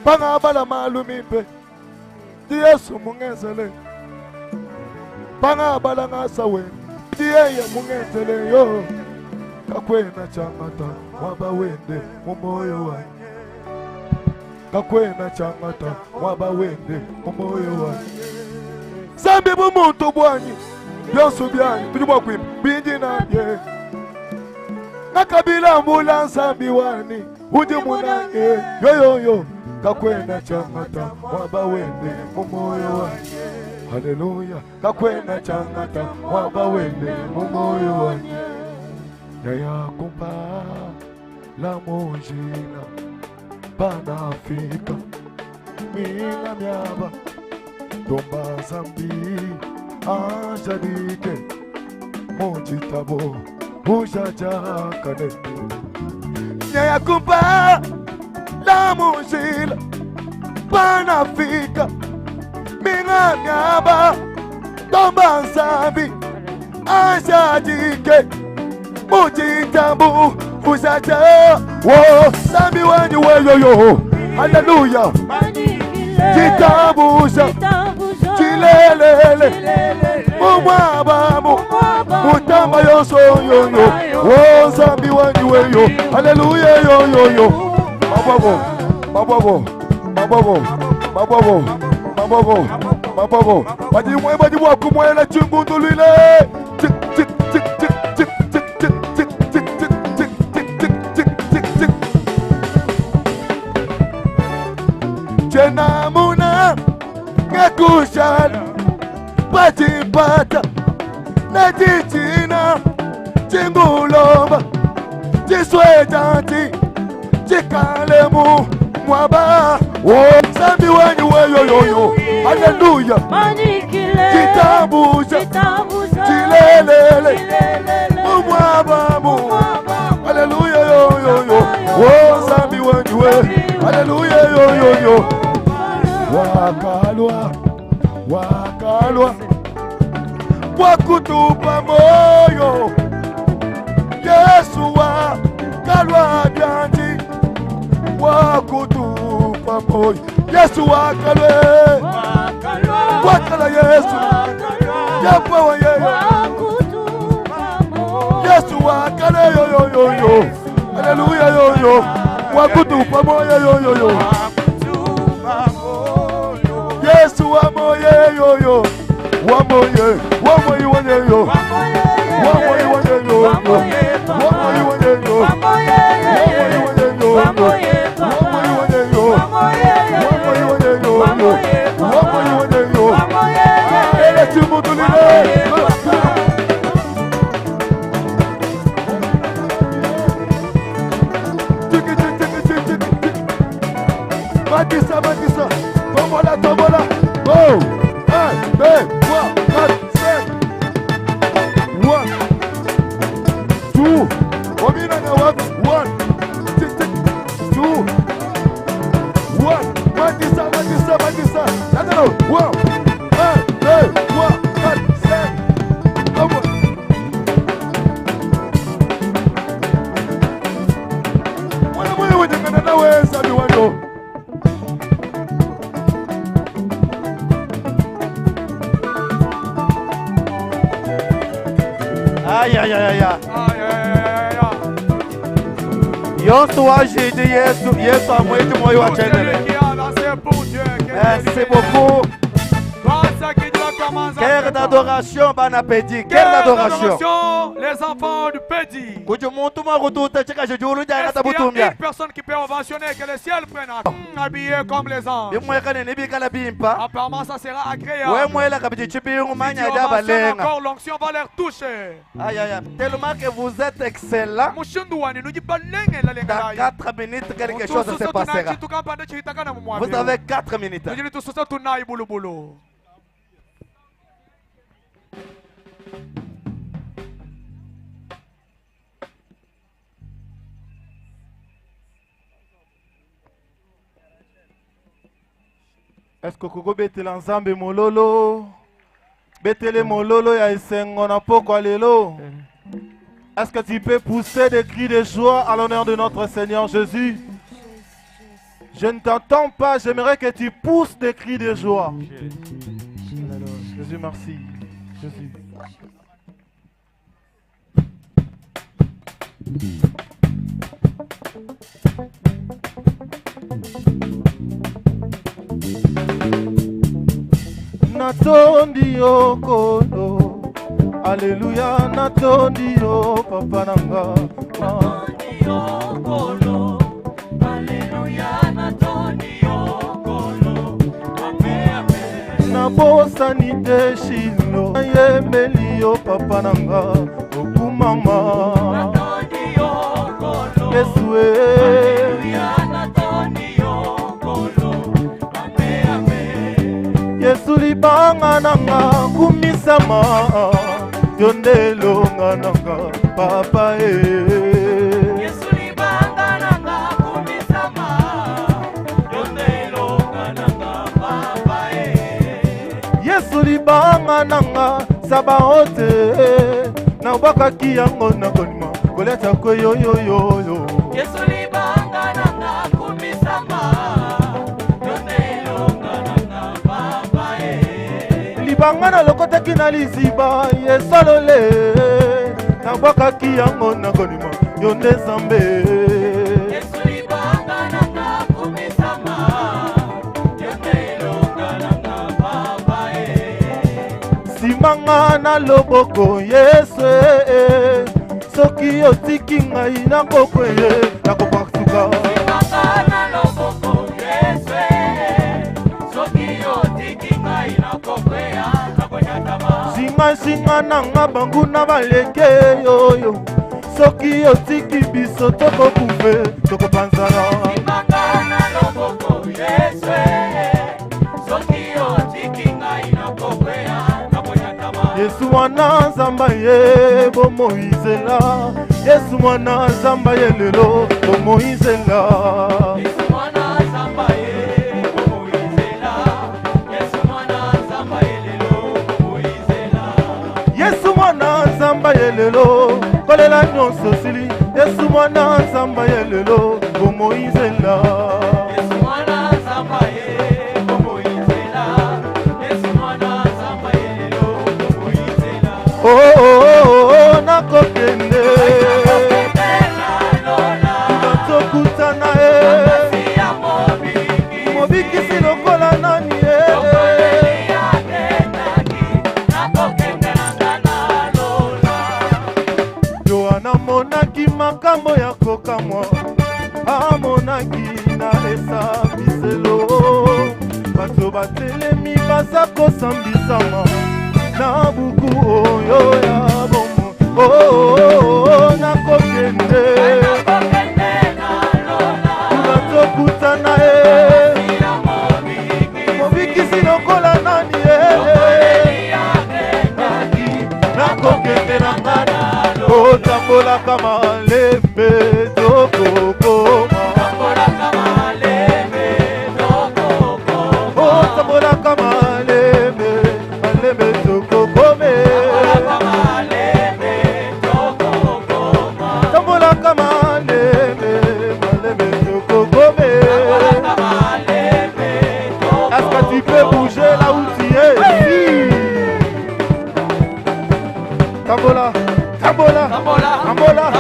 panga bala malumimpe di Yesu mungezele panga bala ngasawe di yeye mungezele yo kakwena changata waba wende mumoyo wanyu kakwena changata waba wende mumoyo wanyu Zambi bumuntu bwanyi byonso byanyu tuli bwakwimba bindi nange nakabila mbula nzambi wani undi munange yoyoyo kakwena changata waba wende mumoyo wanyu haleluya kakwena changata waba wende mumoyo wanyu yayakumpa la mojina panafika minga miaba tomba zambi anjadike mojitabo ujajakane nyayakumpa la mojila panafika minga miaba tomba zambi anjadike mojitabo ujaja wo zambi wanyu weyoyo haleluya Kitabuja chilelele mumwabamu mutamba yonso yoyo wo zambi wanyu weyo haleluya yoyoyo mababo mababo mababo mababo mababo mababo badimwe badimwa kumwela chingundulile tik tik tik tik tik tik tik tik tik tik tik tik tik tik tik tik Chenamuna ngakushala pachipata nachichina chingulomba chiswetanti chikalemu mwaba wo zambi wanyu weyoyoyo haleluya chitambuja chilelele mumwabamu haleluya yoyoyo wo zambi wanyu we haleluya yoyoyo wakalwa moyo Yesu wa kalwa byanji wakutupa moyo Yesu wakalwe wakala Yesu yapawa yeyo Yesu wakale yo yo yo yo Haleluya yo yo wakutupa moyo yo yo yo Yesu wa moyo yo yo wa moyo wa moyo wa yo wa moyo wa yo yo wa moyo wa yo yo wa moyo wa yo yo wa moyo wa yo yo wa moyo wa yo yo wa moyo wa yo yo Ele timutulile Matissa, Matissa, tombola, tombola. Go! 1, 2, 3, 4, 5. 1, 2. Obina na 1, 1. Tick, tick. 2. 1. Matissa, Matissa, Matissa. Attends, 1, 1, 2, 3, 4, 5. Tombola. Mwana mwana wajengana nawe sabi wando. Aïe, aïe, aïe, aïe. Yonso wa jidi Yesu, Yesu amwiti moyo wa chendele. Merci beaucoup. Guerre d'adoration, bana pedi. Guerre d'adoration. Les enfants du Pedi. Kuju muntu mwakututa chika jujulu jana Est-ce qu'il y a tabutumbia. une personne qui peut ovationner que le ciel prenne habillé comme les anges? Bimwekane nibikala bimpa. Apparemment, ça sera agréable. We mwela kabidi chipingu Si manya tu jaba ovationnes lenga. encore, l'onction va leur toucher. Aïe, aïe, aïe. Tellement que vous êtes excellent. Mushindu wani, nous dit pas lenga la lenga Dans la. 4 minutes, quelque chose se passera. Vous avez 4 minutes. Nous dit tout ça tunayi bulubulu. Est-ce que koko betela nzambe mololo betele mololo ya esengo na pokwa lelo? Est-ce que tu peux pousser des cris de joie à l'honneur de notre Seigneur Jésus? Je ne t'entends pas, j'aimerais que tu pousses des cris de joie. Jésus, merci. Jésus. Natondi yo kolo, Alléluia, natondi yo papa nanga. Natondi yo kolo, Alléluia, natondi yo kolo. Amen, amen. Nabosani te shilo, nayembeli yo papa nanga, okumama. Natondi yo kolo, Yesu e. Alléluia, natondi yo kolo. Amen, amen. Yesu libanga nanga kumisama, yo nde elonga nanga papa e. Yesu libanga nanga kumisama, yo nde elonga nanga papa e. Yesu libanga nanga sabaote, nabwakaki yango na konima koleta kwe yoyoyoyo. Yesu libanga nanga kumisama, yo nde elonga nanga papa e. Libanga nalokotaki na liziba Yesu alole, nabwakaki yango na konima yo nde Nzambe. Yesu libanga nanga kumisama, yo nde elonga nanga papa e. Simanga na loboko Yesu e, soki otiki ngai nakokweye nakopasuka. Simanga na loboko Yesu e, soki otiki ngai nakokweya nakonyatama. Zingazinga nanga banguna baleke yoyo, soki otiki biso tokokufe tokopanzana. Simanga na loboko Yesu e, soki otiki ngai nakokweya nakonyatama. Yesu mwana Nzambe ye bomoizela, Yesu mwana Nzambe ye lelo bomoizela. Yesu mwana Nzambe ye bomoizela, Yesu mwana Nzambe ye lelo bomoizela. Yesu mwana nyonso esili Yesu mwana Nzambe ye lelo bomoi nzela. Yesu mwana Nzambe ye bomoi nzela. Yesu mwana Nzambe ye lelo bomoi nzela. Oh, oh, oh, oh, nakokende. Tokutana ye. Mobikisi lokola nani ye. Yohana amonaki makambo ya kokamwa, amonaki na esambiselo bato batelemi baza kosambisama na buku oyo ya bomo. Oh, oh, oh, oh, nakokende kuna tokutana ye mobikisi lokola nani ye nakokende na nga otambolaka malembe tokokoma otambolaka malembe malembe tokokome tambolaka malembe malembe tokokome. Est-ce que tu peux bouger là où tu es? Si. Tambola, tambola, tambola, tambola,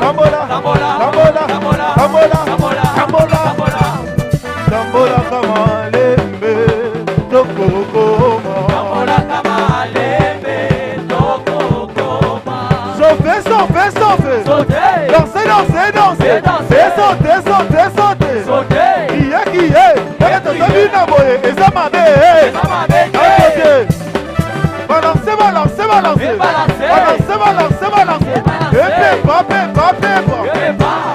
tambola, tambola, tambola, tambola, tambola kamalembe tokokoma. Sauver, sauver, sauver. Danser, danser, danser. Et sauter, sauter, sauter. Qui est, qui est? Eke tozobi na boye, eza mabe. Akote. Balancer, balancer, balancer. Balancer, balancer, balancer. Et pepa, pepa, pepa.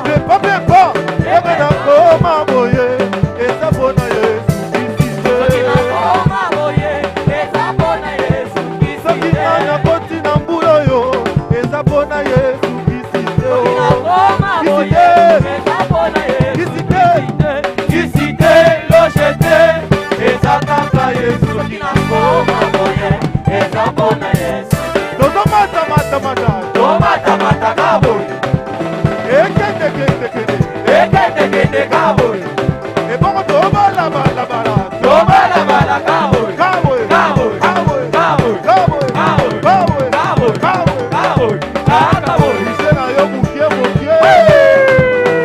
Pepa, pepa. Eke nakoma boye, eza mpona Yesu Kristo. Soki nga nakoti na mbula oyo, eza mpona Yesu Kristo. Kisi te, kisi te, loge te, eza kaka Yesu. Soki nakoma boye, eza mpona Yesu. Tozomata mata mata. Tomata mata kaboye. Ekende kende kende. Ekende kende kaboye. Ebongo tobalabalabala. Tobalabala kaboye. Kaboye. Kaboye. Kaboye. Kaboye. Kaboye. Kaboye. Kaboye. Kaboye. Kaboye. Kaboye. Kaboye. Mise na yo mokie mokie.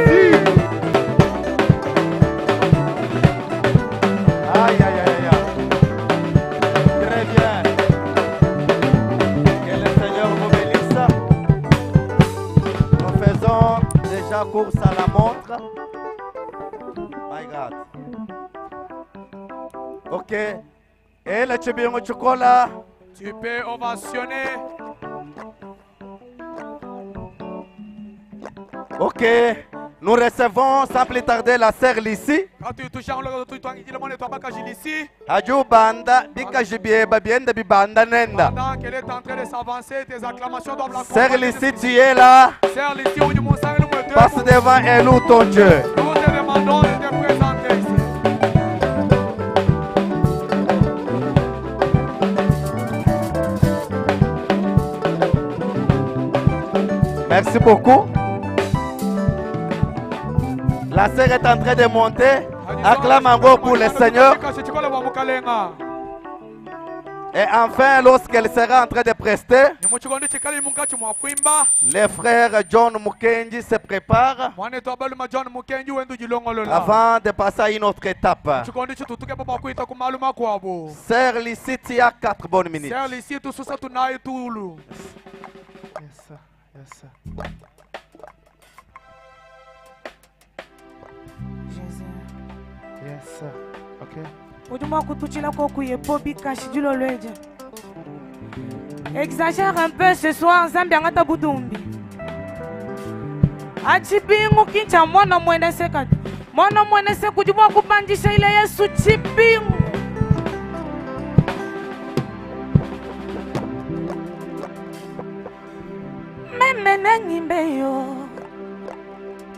Si. Aïe, aïe, aïe, aïe. Très bien. Que le Seigneur vous bénisse. Nous faisons déjà course à la montre. My God. Ok. Et le Chibingo Chocolat. Tu peux ovationner. Ok. Nous recevons sans plus tarder la sœur Lissy. Quand tu touches en tu ici. Aju banda bikajibieba bienda bibanda nenda. Pendant qu'elle est en train de s'avancer, tes acclamations doivent Sœur l'accompagner. Lissy, tu es là. Sœur Lissy, où du Mont-Saint, nous me Passe devant et loue ton Dieu. Nous te demandons de te présenter ici. Merci beaucoup. La sœur est en train de monter. Acclame encore pour le Seigneur. Et enfin, lorsqu'elle sera en train de prester, le frère John Mukenji se prépare avant de passer à une autre étape. Sœur Lissy, tu as 4 bonnes minutes. Sœur Lissy, Yes, sir. Yes, sir. Yes, sir. Okay. Udi mua kutuchila koku yepo bikashi dilolweja. Exagère un peu ce soir, Nzambi angata budumbi. Achibingu kincha mwana mwene seka. Mwana mwene se kudi mua kupandisha ile Yesu chibingu. Meme ne ngimbe yo.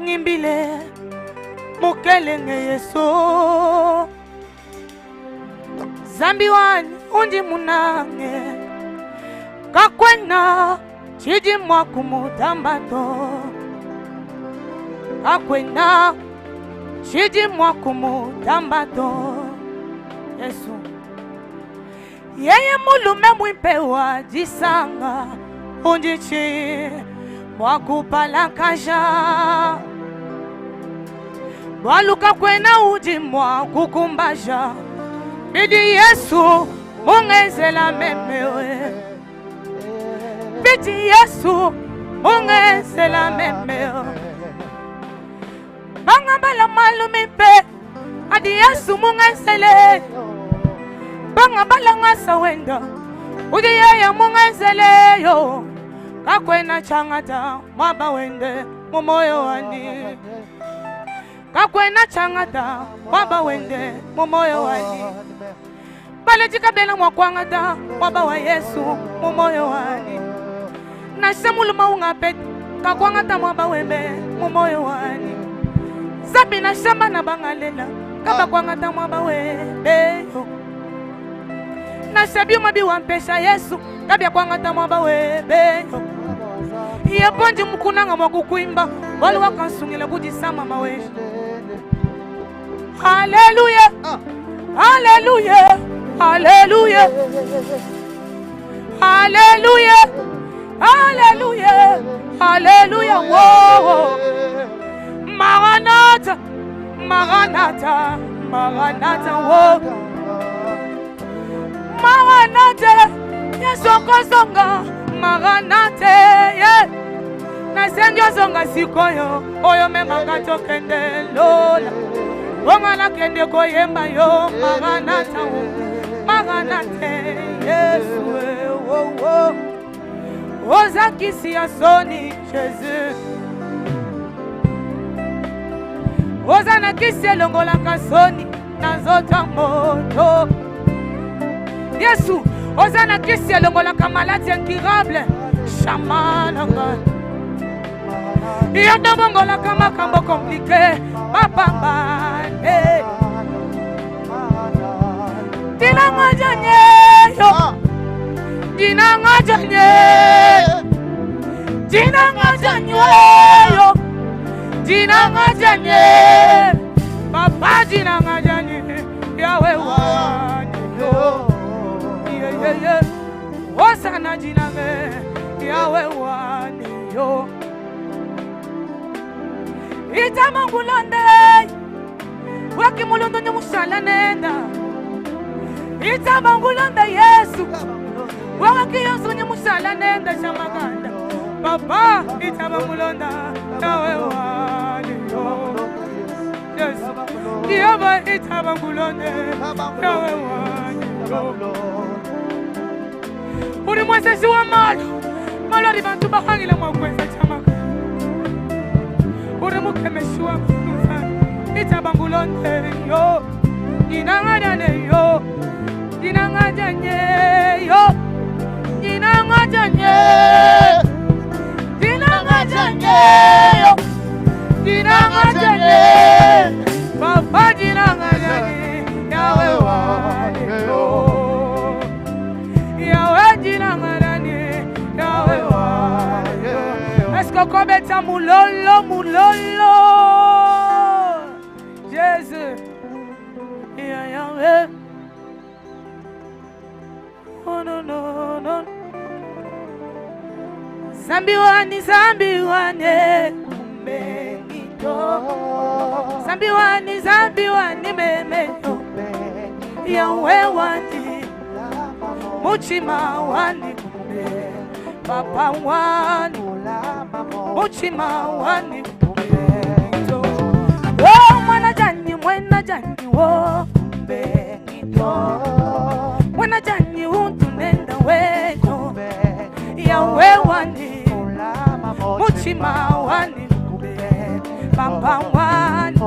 Ngimbile mukelenge Yesu. Zambi wani undi munange. Kakwena Tshidi mua kumutamba to. Kakuena tshidi mua kumutamba to. Yesu yeye mulume muimpe wa disanga unditshi mua kupalakaja bualu kakuena udi mua kukumbaja bidi Yesu mungenzela memewe bidi Yesu mungenzela memewe bangabala malu mimpe adi Yesu mungenzele bangabala ngasa wenda udi yeye mungenzele yo kakwena changata mwaba wende mumoyo wani kakwena changata mwaba wende mumoyo wani balejika bena mwakwangata mwaba wa Yesu mumoyo wani nashe muluma ungapeta kakwangata mwaba wembe mumoyo wani zabi na shamba na bangalela kabakwangata mwaba webe yo nashe byuma biwampesha Yesu kabyakwangata mwaba webe yo yeponji mukunanga mwakukwimba wali wakansungila kudisama maweshi haleluya haleluya haleluya haleluya haleluya haleluya wo maranatha maranatha maranatha wo maranatha Yesu akozonga maranatha ye nasengi ozonga sikoyo oyo memanga tokende lola bonga nakende koyemba yo maranatha wo maranatha Yesu wo wo ozakisi ya soni Jésus oza na kisi elongolaka soni na nzoto moto Yesu oza na kisi elongolaka maladi incurable shama na ngai yo nde obongolaka makambo komplike mapambane dinanga janye yo dinanga janye dinanga janye yo dinanga janye papa dinanga janye yawe wani yo yeah yeah yeah osana dinanga yawe wani yo itamangulonde wakimulondo nyamushala nenda itamangulonde Yesu wakiyoso nyamushala nenda shamaganda papa itamangulonda nawe wani yo Yesu yaba itamangulonde nawe wani yo uri mwesesi wa malo malo ari bantu bahangile mwakweza chamaka uri mukemeshi wa kunusa itabangulonde yo inangadane yo inangadanye yo inangadanye inangadanye yo inangadanye papa inangadanye yawe wani yo yawe inangadanye yawe wani yo est-ce que kobeta mulolo mulolo Jésus yeah, yeah. Oh no no no Zambi wani zambi wani kumbengito Zambi wani zambi wani memeyo Yawe wani Muchima wani kumbe Papa wani Muchima wani kumbengito Oh mwana jani mwana jani wo kumbengito Mwana jani untu nenda weto Yawe wani Muchima wani Papa wani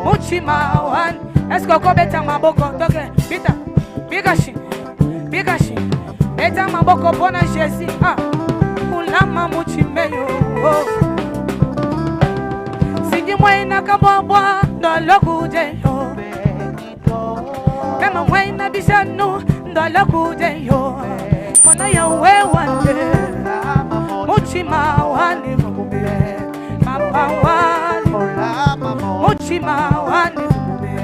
Muchima wani Est-ce que kobeta maboko toke pita bigashi bigashi beta maboko pona Jésus ah ulama muchimeyo Sindi mwaina kabwabwa ndolokuje yo Mema mwaina bishanu ndolokuje yo Mona yawe wande Muchima wani mube Papa wani Muchima wani mube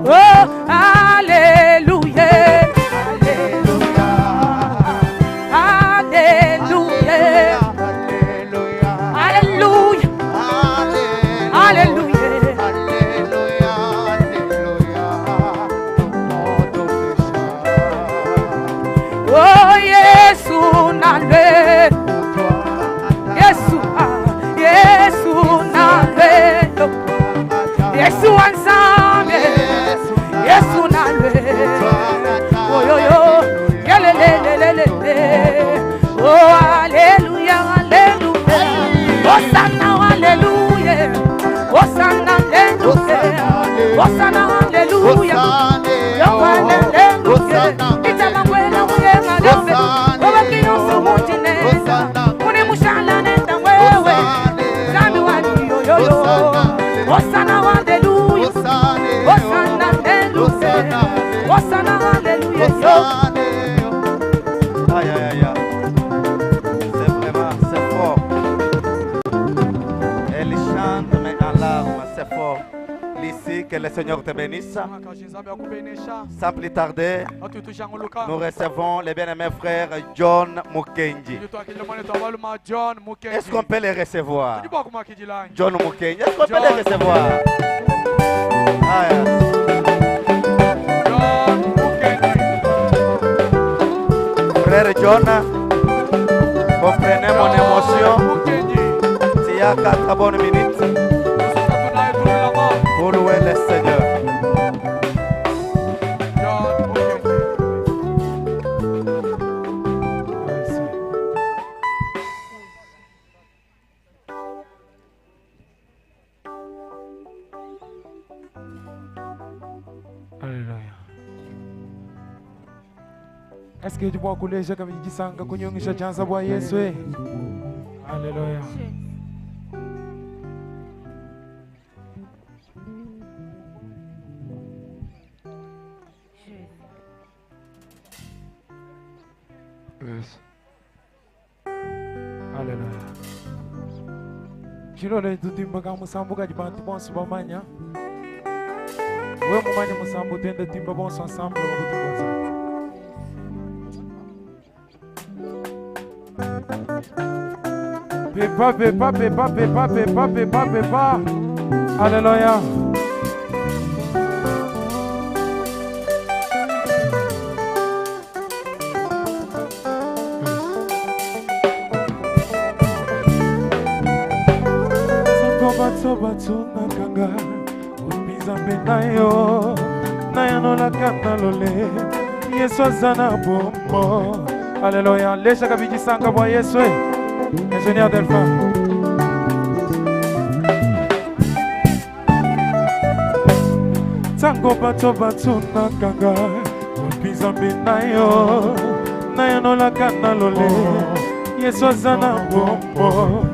Oh, hallelujah. Hallelujah. Hallelujah. Hallelujah. Oh, Yesu nalwe. Yesu, ah, Yesu nalwe. Yesu wanzambe. Yesu nalwe. Oh, yo, yo. Yelelelelele. Oh, hallelujah, hallelujah. Hosanna, hallelujah. Hosanna, hallelujah. Hosanna, hallelujah. Yo, hallelujah. Itamangwela uyenga lembe. Obakinoso mutinenda. Unimushala nenda wewe. Zambi wani yo yo yo. Hosanna, hallelujah. Hosanna, hallelujah. Hosanna, hallelujah. Yo. Aïe, aïe, aïe, aïe. C'est vraiment, c'est fort. Elle chante, mais en larmes, c'est fort. Ici, que le Seigneur te bénisse. Sans plus tarder, nous recevons le bien-aimé frère John Mukenji. Est-ce qu'on peut les recevoir? John Mukenji, est-ce qu'on peut les recevoir? Aïe. Frère John, comprenez mon émotion. Il y a 4 bonnes minutes pour louer le Seigneur. Haleluya. Est-ce que tu vois kuleja kabijisanga kunyongisha chanza bwa Yesu? Eh? Haleluya. Yes. Haleluya. Chilole tutimba musambu kadi bantu bonso bamanya. We mumanya musambu tende timba bonso ensemble bakutukonza. Pepa, pepa, pepa, pepa, pepa, pepa, pepa. Alléluia. Sango bato nakanga Nzambe na yo nayanolaka na lole Yesu aza na bombo. Alléluia. Leshaka bijisanga bwa Yesu. Ingénieur Delphin. Tango bato bato nakanga Nzambe na yo nayanolaka na lole Yesu aza na bombo.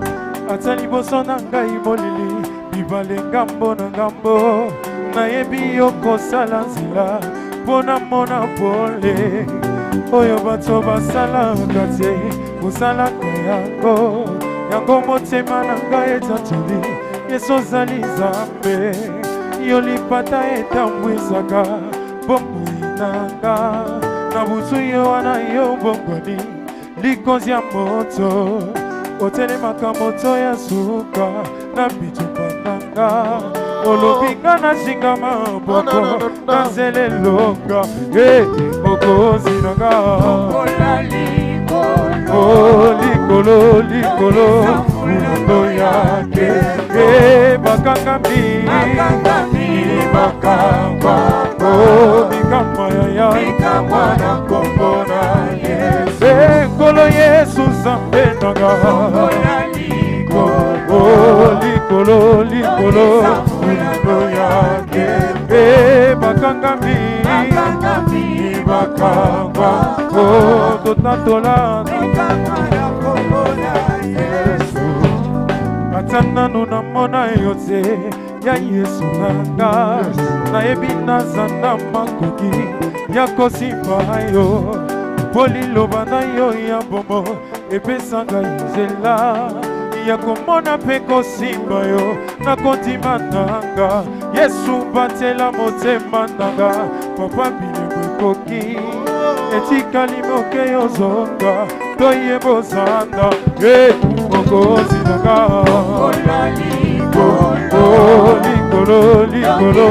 Ata liboso na ngai molili bibale ngambo na ngambo nayebi yo kosala nzela mpona mona pole oyo bato basalaka te kosalaka yango yango motema na ngai etatoli Yesu ozali Nzambe yo lipata etambwisaka bomoi na nga na butu yo wana yo bongwani likonzi ya moto otelemaka moto ya suka na bitumba na nga olobinga na zinga maboko na nzela elonga mokonzi na nga oh likolo likolo mundo yake bakangami bakangwa oh bikamwa ya bikamwa na kombo na Yesu nkolo Yesu Nzambe na nga oh likolo likolo mundo yake bakangami bakangwa oh totatola ata nanu namona yo te ya Yesu na nga nayebi naza na makoki ya kosimba yo mpo liloba na yo ya bombo Epesa ngai nzela ya komona mpe kosimba yo na kondima nanga. Yesu batela motema nanga, papa bilembo ekoki etikali moke yozonga toyeba ozanga e mokonzi nanga. Likolo likolo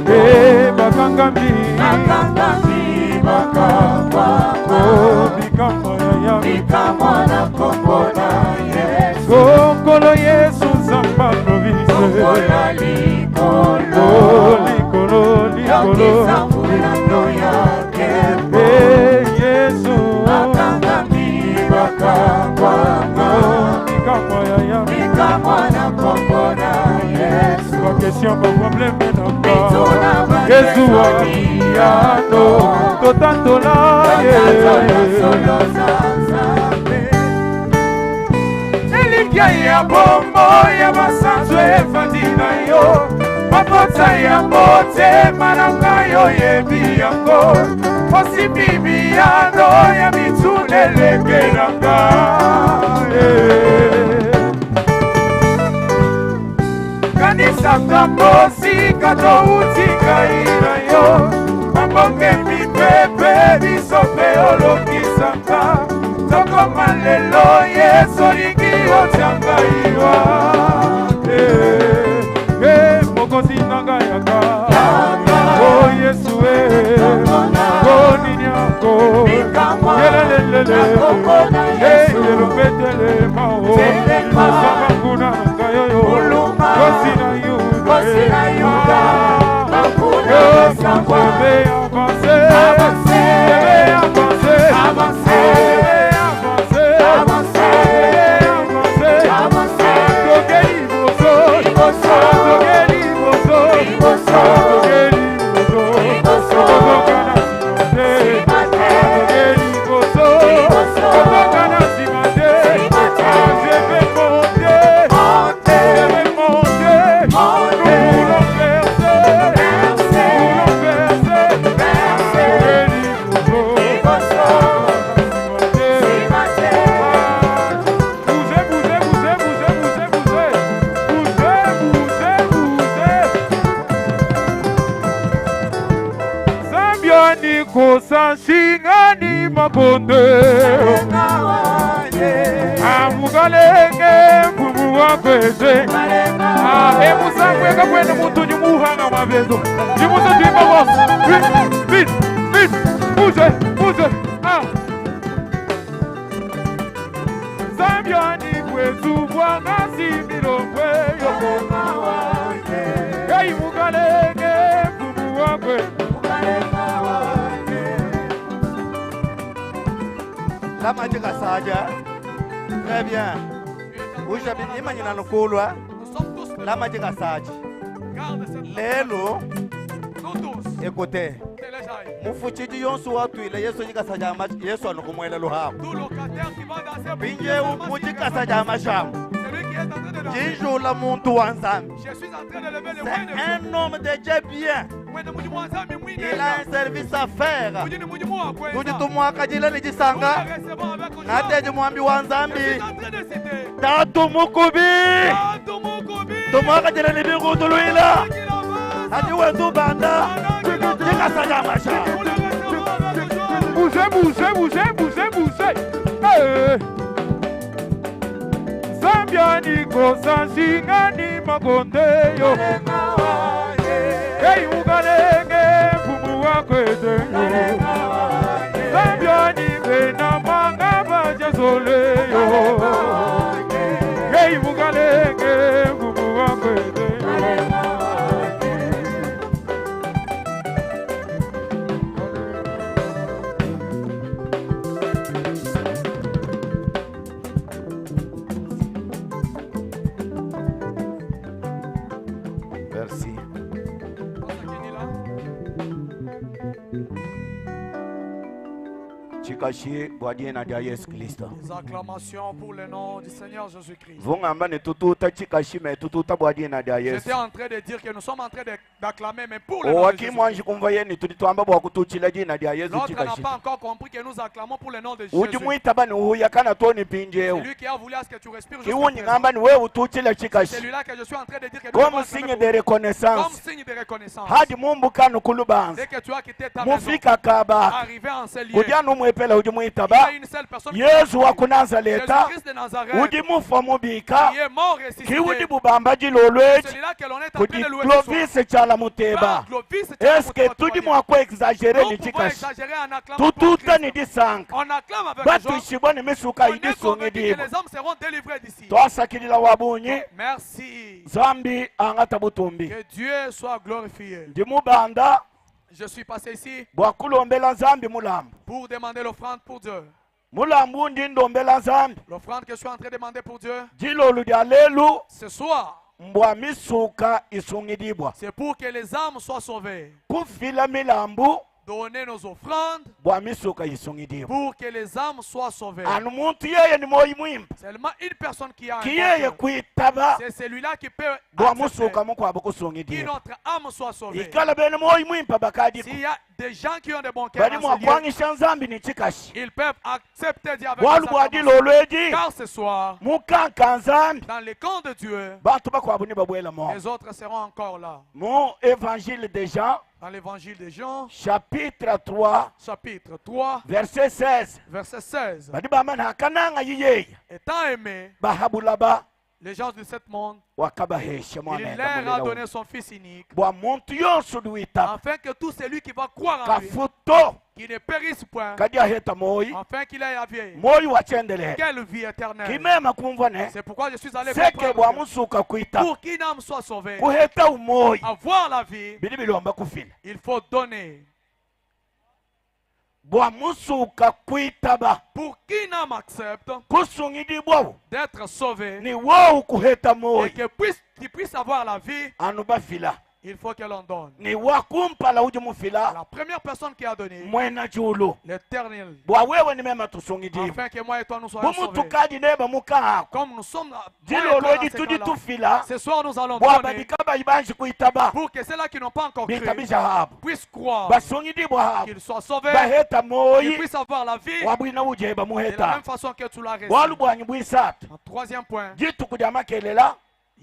e bakangami bikamwa ya Nkolo Yesu Nzambe province likolo likolo Yesu bikamwa ya bakestion baprobleme nanga Yesu wayano totatola ye. Elikya ya bombo ya basanzu evandi na yo, mapota ya motema na ngai oyebi yango, osimbi biyano ya mituna elekelanga. Kanisaka mosika touti ngai na yo, mabonge mipepe biso mpe olokisaka, tokoma lelo Yesu olingi otia ngai wa. Mokonzi na ngai yaka, o Yesu e, o nini yango yelelelele yelopetelema o osaka kuna na ngai oyo kosi na Yuda. Je vais avancer, je vais avancer, avancer, avancer, avancer, avancer. Tokeli boso, tokeli boso, tokeli boso, tokokana nsima te, tokeli boso, tokokana nsima te. Je vais monter, je vais monter, nous voulons percer, nous voulons percer, tokeli boso, Bougez, bougez, bougez, bougez, bougez, bougez. Bougez, bougez, bougez. Zambiani kosa shingani makonde. Amukalenge mfumu wakweze. Emusangweka kwene muntu nyimuhanga mabezo. Nyimuso twimba wa. Vite, vite, vite. Bougez, bougez. Ah. Zambiani kwetu bwanga similongwe yoko. Hey mukalenge mfumu wakwe. La Madjika Sadia. Très bien. Imanyina La Madjika Sadia. Lelo. Écoutez. Mufuchiji yonso watu ile Yesu jika saja ma Yesu anukumwela luhamu. Pinje mujika saja mashamu. Jinjula muntu wa Nzambi. C'est un homme de Dieu bien. Il a un service à faire. Tudi tumwakajila ni jisanga. Nateji mwambi wa Nzambi. Tatu mukubi. Tumwakajila ni bingu tuluila. Hadi wetu banda. Jika saja masha. Bougez, bougez, bougez, bougez, bougez. Hey. Zambiani kosa shingani makonde yo. Hey mukalenge mfumu wakwete yo. Zambiani bena manga bajazole yo. Hey mukalenge mfumu wakwete yo. Merci. tshikashi bua dina dia Yesu Kristo. Des acclamations pour le nom du Seigneur Jésus-Christ. Vungamba ne tututa tshikashi me tututa bua dina dia Yesu. J'étais en train de dire que nous sommes en train d'acclamer, mais pour le nom de Owaki Jésus. mwanji kumva yeni tudi tuamba bua kututshila dina dia Yesu L'autre n'a tshikashi. pas encore compris que nous acclamons pour le nom de Udi Jésus. muitaba ni uhuya kana toni mpindieu. Celui qui a voulu à ce que tu respires jusqu'à Kiwunyi présent. ngamba ni wewe ututshila tshikashi. Celui-là que je suis en train de dire que nous Comme devons signe acclamer de pour- reconnaissance. Comme signe de reconnaissance. Hadi mumbukanu kulubanza. Dès que tu as quitté ta maison, Mufika kaba. arrivé en ce lieu, Kudi anu mwepela udi il y muitaba. a une seule personne qui Yesu wa ku Nazareta. Jésus-Christ de Nazareth, Udi mufa mubika. qui est mort ressuscité. Ki udi bubamba dilolo eci. Celui-là que l'on est en train Kudi de louer ce soir. Clovis tshala muteba. Par Clovis Tshala Est-ce que Muteba tudi mua ku exagérer Nous ni pouvons tshikashi? exagérer en acclamant pour Tututa Christ. ni disanka. On acclame avec joie. Batuishibwa ni misuka On est convaincu que idisungidibwa. les hommes seront délivrés d'ici. Twasakilila wa bunyi. Merci. Zambi angata butumbi. Que Dieu soit glorifié. Ndi mubanda Je suis passé ici bua kulombela Nzambi mulambu. pour demander l'offrande pour Dieu. Mulambu ndi ndombela Nzambi. L'offrande que je suis en train de demander pour Dieu, Dilolu dia lelu ce soir, mbwa misuka isungidibwa. c'est pour que les âmes soient sauvées. Kufila milambu Donner nos offrandes bua misuka isungidibwa. pour que les âmes soient sauvées. Anu muntu yeye ni moyi mwimpe. Seulement une personne qui a un Ki bon yeye cœur. kuitaba C'est celui-là qui peut bua accepter musuka mukwabo que kusungidibwa. notre âme soit sauvée. Ikala bene moyi mwimpe bakadiko. S'il y a des gens qui ont de bons cœurs Badi en mua ce lieu, kuangisha Nzambi ni tshikashi. ils peuvent accepter Dieu avec Bualu nos bua acclamations. dilolu edi Car ce soir, mukanka Nzambi dans les camps de Dieu, bantu bakuabu ni babuela mo. les autres seront encore là. Mu évangile de Jean Dans l'évangile de Jean, chapitre 3 chapitre 3, verset 16. verset 16. Badi bamba hakananga yiyeye Étant aimé, bahabulaba les gens de ce monde, wakabahesha il mwana leur a donné son fils unique, bua muntu yonso udi witaba afin que tout celui qui va croire en lui, kafuto qu'il ne périsse point, kadi aheta moyi afin qu'il ait la vie. moyi wa tshendelele Quelle vie éternelle! kimema kumva ne C'est pourquoi je suis allé seke comprendre bua que musuka kuitaba pour qu'une âme soit sauvée, kuheta umoyi avoir la vie, bidi bilomba kufila il faut donner. bua musuka kuitaba Pour qu'une âme accepte kusungidibwawu d'être sauvée ni wowu kuheta et moyi que puisse- qu'il puisse avoir la vie, anu bafila il faut que l'on donne. ni wakumpala udi mufila La première personne qui a donné, mwena julu l'éternel, bua wewe ni mema tusungidibwa afin que moi et toi nous soyons sauvés. bumutukadi neba mukaako Comme nous sommes moi et dilolo toi dans edi ces tudi camps-là, tufila ce soir nous allons bua donner badika bayi banji kuitaba pour que ceux-là qui n'ont pas encore cru bitabija habu puissent croire, basungidibwa habu qu'ils soient sauvés, baheta qu'ils moyi puissent avoir la vie wabwina ujeba de la muheta même façon que tu l'as reçu. bwalu bwanyi bwisatu En troisième point, dituku dia makelela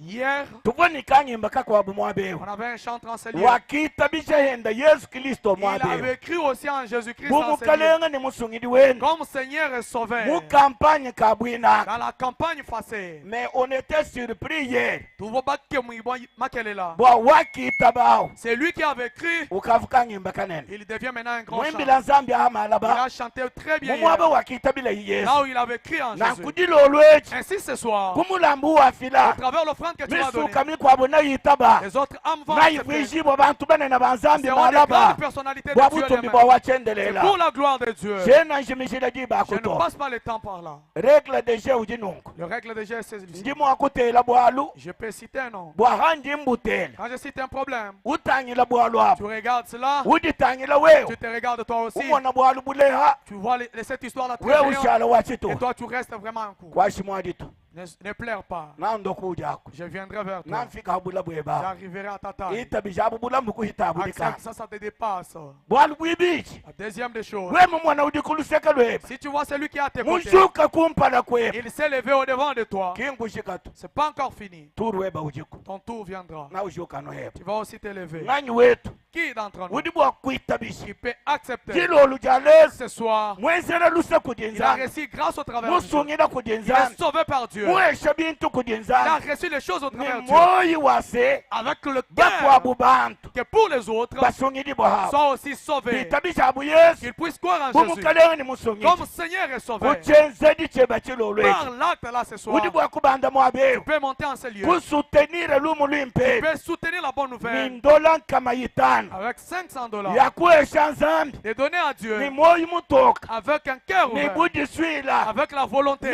hier, tuvonika nyimba kakwabu mwabewu on avait un chantre en ce lieu. wakitabisha henda yesu kristo Il mwabewu avait cru aussi en Jésus-Christ en ce lieu, bumukalenga ni musungidi wenu comme Seigneur et Sauveur. mu kampanye ka bwinaka Dans la campagne passée, mais on était surpris hier tuvobake mwibwa makelela. bwa wakitabawo C'est lui qui avait cru, ukavuka nyimba kanene il devient maintenant un grand mwimbila chanteur. nzambi Il amalaba a chanté très bien hier, mumwaba wakitabila yesu là où il avait cru en Jésus. nankudilolu eci Ainsi ce soir, kumulambu wafila à travers l'offrande que tu vas donner, misuka mikwabo nayitaba les autres âmes vont accepter. nayivwishibwa bantu banene ba nzambi Seront des malaba grandes personnalités de bwa Dieu butumbi lui-même. bwa C'est wachendelela pour la gloire de Dieu. shena nshimishila Je ne dibakuto passe pas le temps par là. regle de jeu udi nunku Le règle de Dieu, c'est celui-ci. ndi mwakutela bwalu Je peux citer un nom. bwa handi mbutela Quand je cite un problème, utangila bwalu tu apo regardes cela, uditangila wewe tu te regardes toi aussi. umona bwalu buleha Tu vois cette histoire-là très wewe géante, ushala Et wachito toi, tu restes vraiment en cours. kwashi mwadito Ne, ne pleure pas. nando kujako Je viendrai vers toi. namfika habula bweba J'arriverai à ta taille. itabisha bubulamu kuhitabulika Accepte ça, ça te dépasse. bwalu bwibichi La deuxième des choses, wema mwana udi kuluseka lweba si tu vois celui qui est à tes côtés, mushuka kumpala kweba il s'est levé au devant de toi. kingushikatu C'est pas encore fini. turu weba ujiku Ton tour viendra. na ushuka no heba Tu vas aussi te lever. nganyi wetu Qui d'entre nous udi bwa kuitabisha qui peut accepter dilolu dia lesu ce soir? mwenzela luse kudi Il a nzambi reçu grâce au travers de Dieu. musungila kudi Il est nzambi sauvé par Dieu. muhesha bintu kudi Il a nzambi reçu les choses au ni travers de Dieu. moyi wase Avec le cœur bakwabu bantu que pour les autres basungidibwa habu soient aussi sauvés. bitabisha abu yesu Qu'ils puissent croire en Jésus bumukalenga ni musungidi comme Seigneur et Sauveur. kuchenzedi cheba chilolu Par eci l'acte là ce soir, udi tu bwa kubanda mwabewu peux monter en ce lieu. kusutenire lumu Tu lwimpeli peux soutenir la bonne nouvelle ni ndola nkama yitano avec 500 dollars. yakuhesha nzambi De donner à ni Dieu moyi mutoka avec un cœur ni ouvert, budiswila avec la volonté,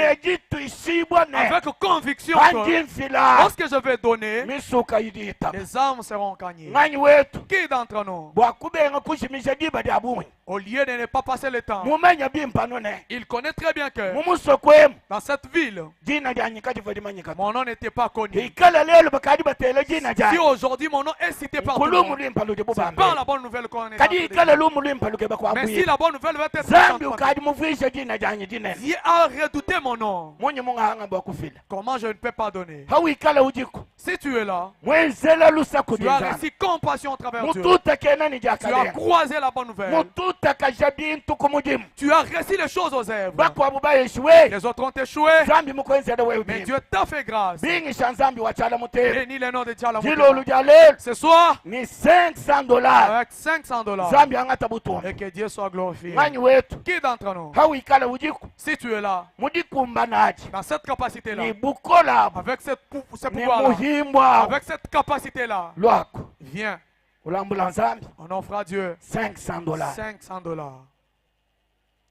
nejitwishibwa ne avec conviction que pandimfila lorsque je vais donner, misuka yiditaba les âmes seront gagnées. nganyi wetu Qui d'entre nous bwa kubenga kushimisha diba dia bungi Au lieu de ne pas passer le temps, Mumanya bimpe anu ne. il connaît très bien que Mu musoko emu. dans cette ville, Dina dianyi kadivua dimanyika to. mon nom n'était pas connu. Ikala lelu bakadi batela dina Si dianyi. aujourd'hui mon nom est cité par tout le Ku lumu monde, luimpe ludibu c'est bambe. par la bonne nouvelle qu'on est en Kadi train de ikala dire. lumu luimpe lukeba Mais si kuambuila. la bonne nouvelle va être Nzambi entendue, ukadi muvuije dina dianyi dinene. Dieu a redouté mon nom. Munyi mungahanga bua kufila. Comment je ne peux pas donner? Hawikala udiku. Si tu es là, Mwenzela lusa kudi tu as Nzambi. reçu compassion au travers Dieu. Mututakena ni Tu as diakalenga. croisé la bonne nouvelle. Mututakaja bintu ku mudimu. Tu as reçu les choses aux œuvres. Bakuabu baeshuwe. Les autres ont échoué. Nzambi mukwenzela wewe Mais bimpe. Dieu t'a fait grâce. Bingisha Nzambi wa tshala mutema. Bénis le nom de Dieu. Dilolo dia lelo. Ce soir, Ni 500 dollars. avec 500 dollars. Nzambi angata butumbi. Et que Dieu soit glorifié. Nganyi wetu. Qui d'entre nous, Hawikala udiku. si tu es là, Mudikumbanaji. dans cette capacité-là, Ni bukola abu. avec cette ce Ni pouvoir-là, muhimbo abu. avec cette capacité-là, Lwako. viens, Ulambula Nzambi. on offre à Dieu 500 dollars. 500 dollars.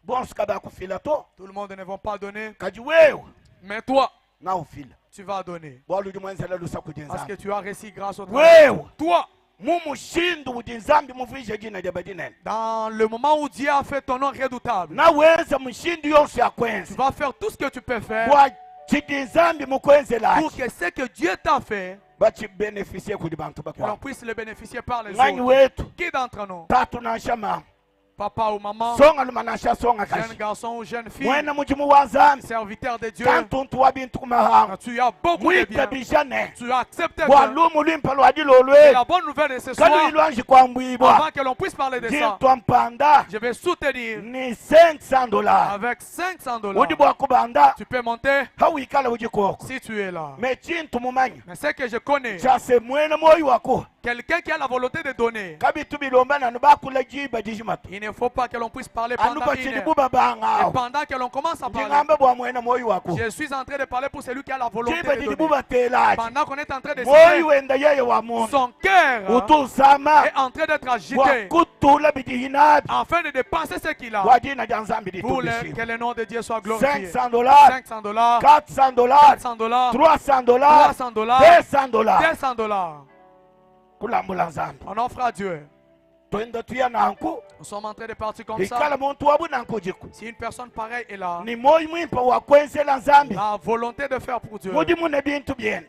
Bonso kabakufila to. Tout le monde ne va pas donner, Kadi wewe mais toi, na ufila. tu vas donner. Bwalu udi mwenzela lusa kudi Parce que Nzambi. tu as reçu grâce au travers. Wewe Toi, mu mushindu udi Nzambi muvuije dina diebe dinene. dans le moment où Dieu a fait ton nom redoutable, Na wenza mushindu yonso ya tu kwenza. vas faire tout ce que tu peux faire Bwa tshidi Nzambi mukwenzela pour que ce que Dieu t'a fait, bachibenefisie kudi bantu que l'on bakuabu. puisse le bénéficier par les Nganyi autres. wetu Qui d'entre nous, tatu nansha mama papa ou maman, songa luma nansha songa jeune kashi garçon ou jeune fille, mwena mudimu wa Nzambi serviteur de Dieu, kantuntu wa bintu ku mahanga tu as beaucoup de biens. mwitabisha ne Tu as accepté bwa que lumu luimpe lwa dilolo eli la bonne nouvelle de ce soir, kaluyi lwanji kuambwibwa avant que l'on puisse parler de ça, dintwa mpanda je vais soutenir ni 500 dollars avec 500 dollars. udi bwa kubanda Tu peux monter hawikala udi koko si tu es là. me tshintu mumanya Mais ce que je connais, tshase mwena moyi wako quelqu'un qui a la volonté de donner, kabitu bilomba nanu bakula jiba dijima to il ne faut pas que l'on puisse parler anu pendant une batshidi heure. bubabanga Et awo pendant que l'on commence à parler, ndingamba bwa mwena moyi wako je suis en train de parler pour celui qui a la volonté jiba de didi donner. bubatelaji Pendant qu'on est en train de moyi citer, wenda yeye wa muntu son cœur utusama est en train d'être bwa agité kutula bidihinabi afin de dépenser ce qu'il a bwa dina dia Nzambi pour ditumbishiwe que le nom de Dieu soit glorifié. 500 dollars 500 dollars, 400 dollars 400 dollars, 300 dollars 300 dollars, 200 dollars 200 dollars. kulambula Nzambi On offre à Dieu. twenda tuya nanku Nous sommes en train de partir comme ça. ikala muntu wabu nanku diku Si une personne pareille est là, ni moyi mwimpe wa kwenzela Nzambi la volonté de faire pour Dieu, mudimu ne bintu byenda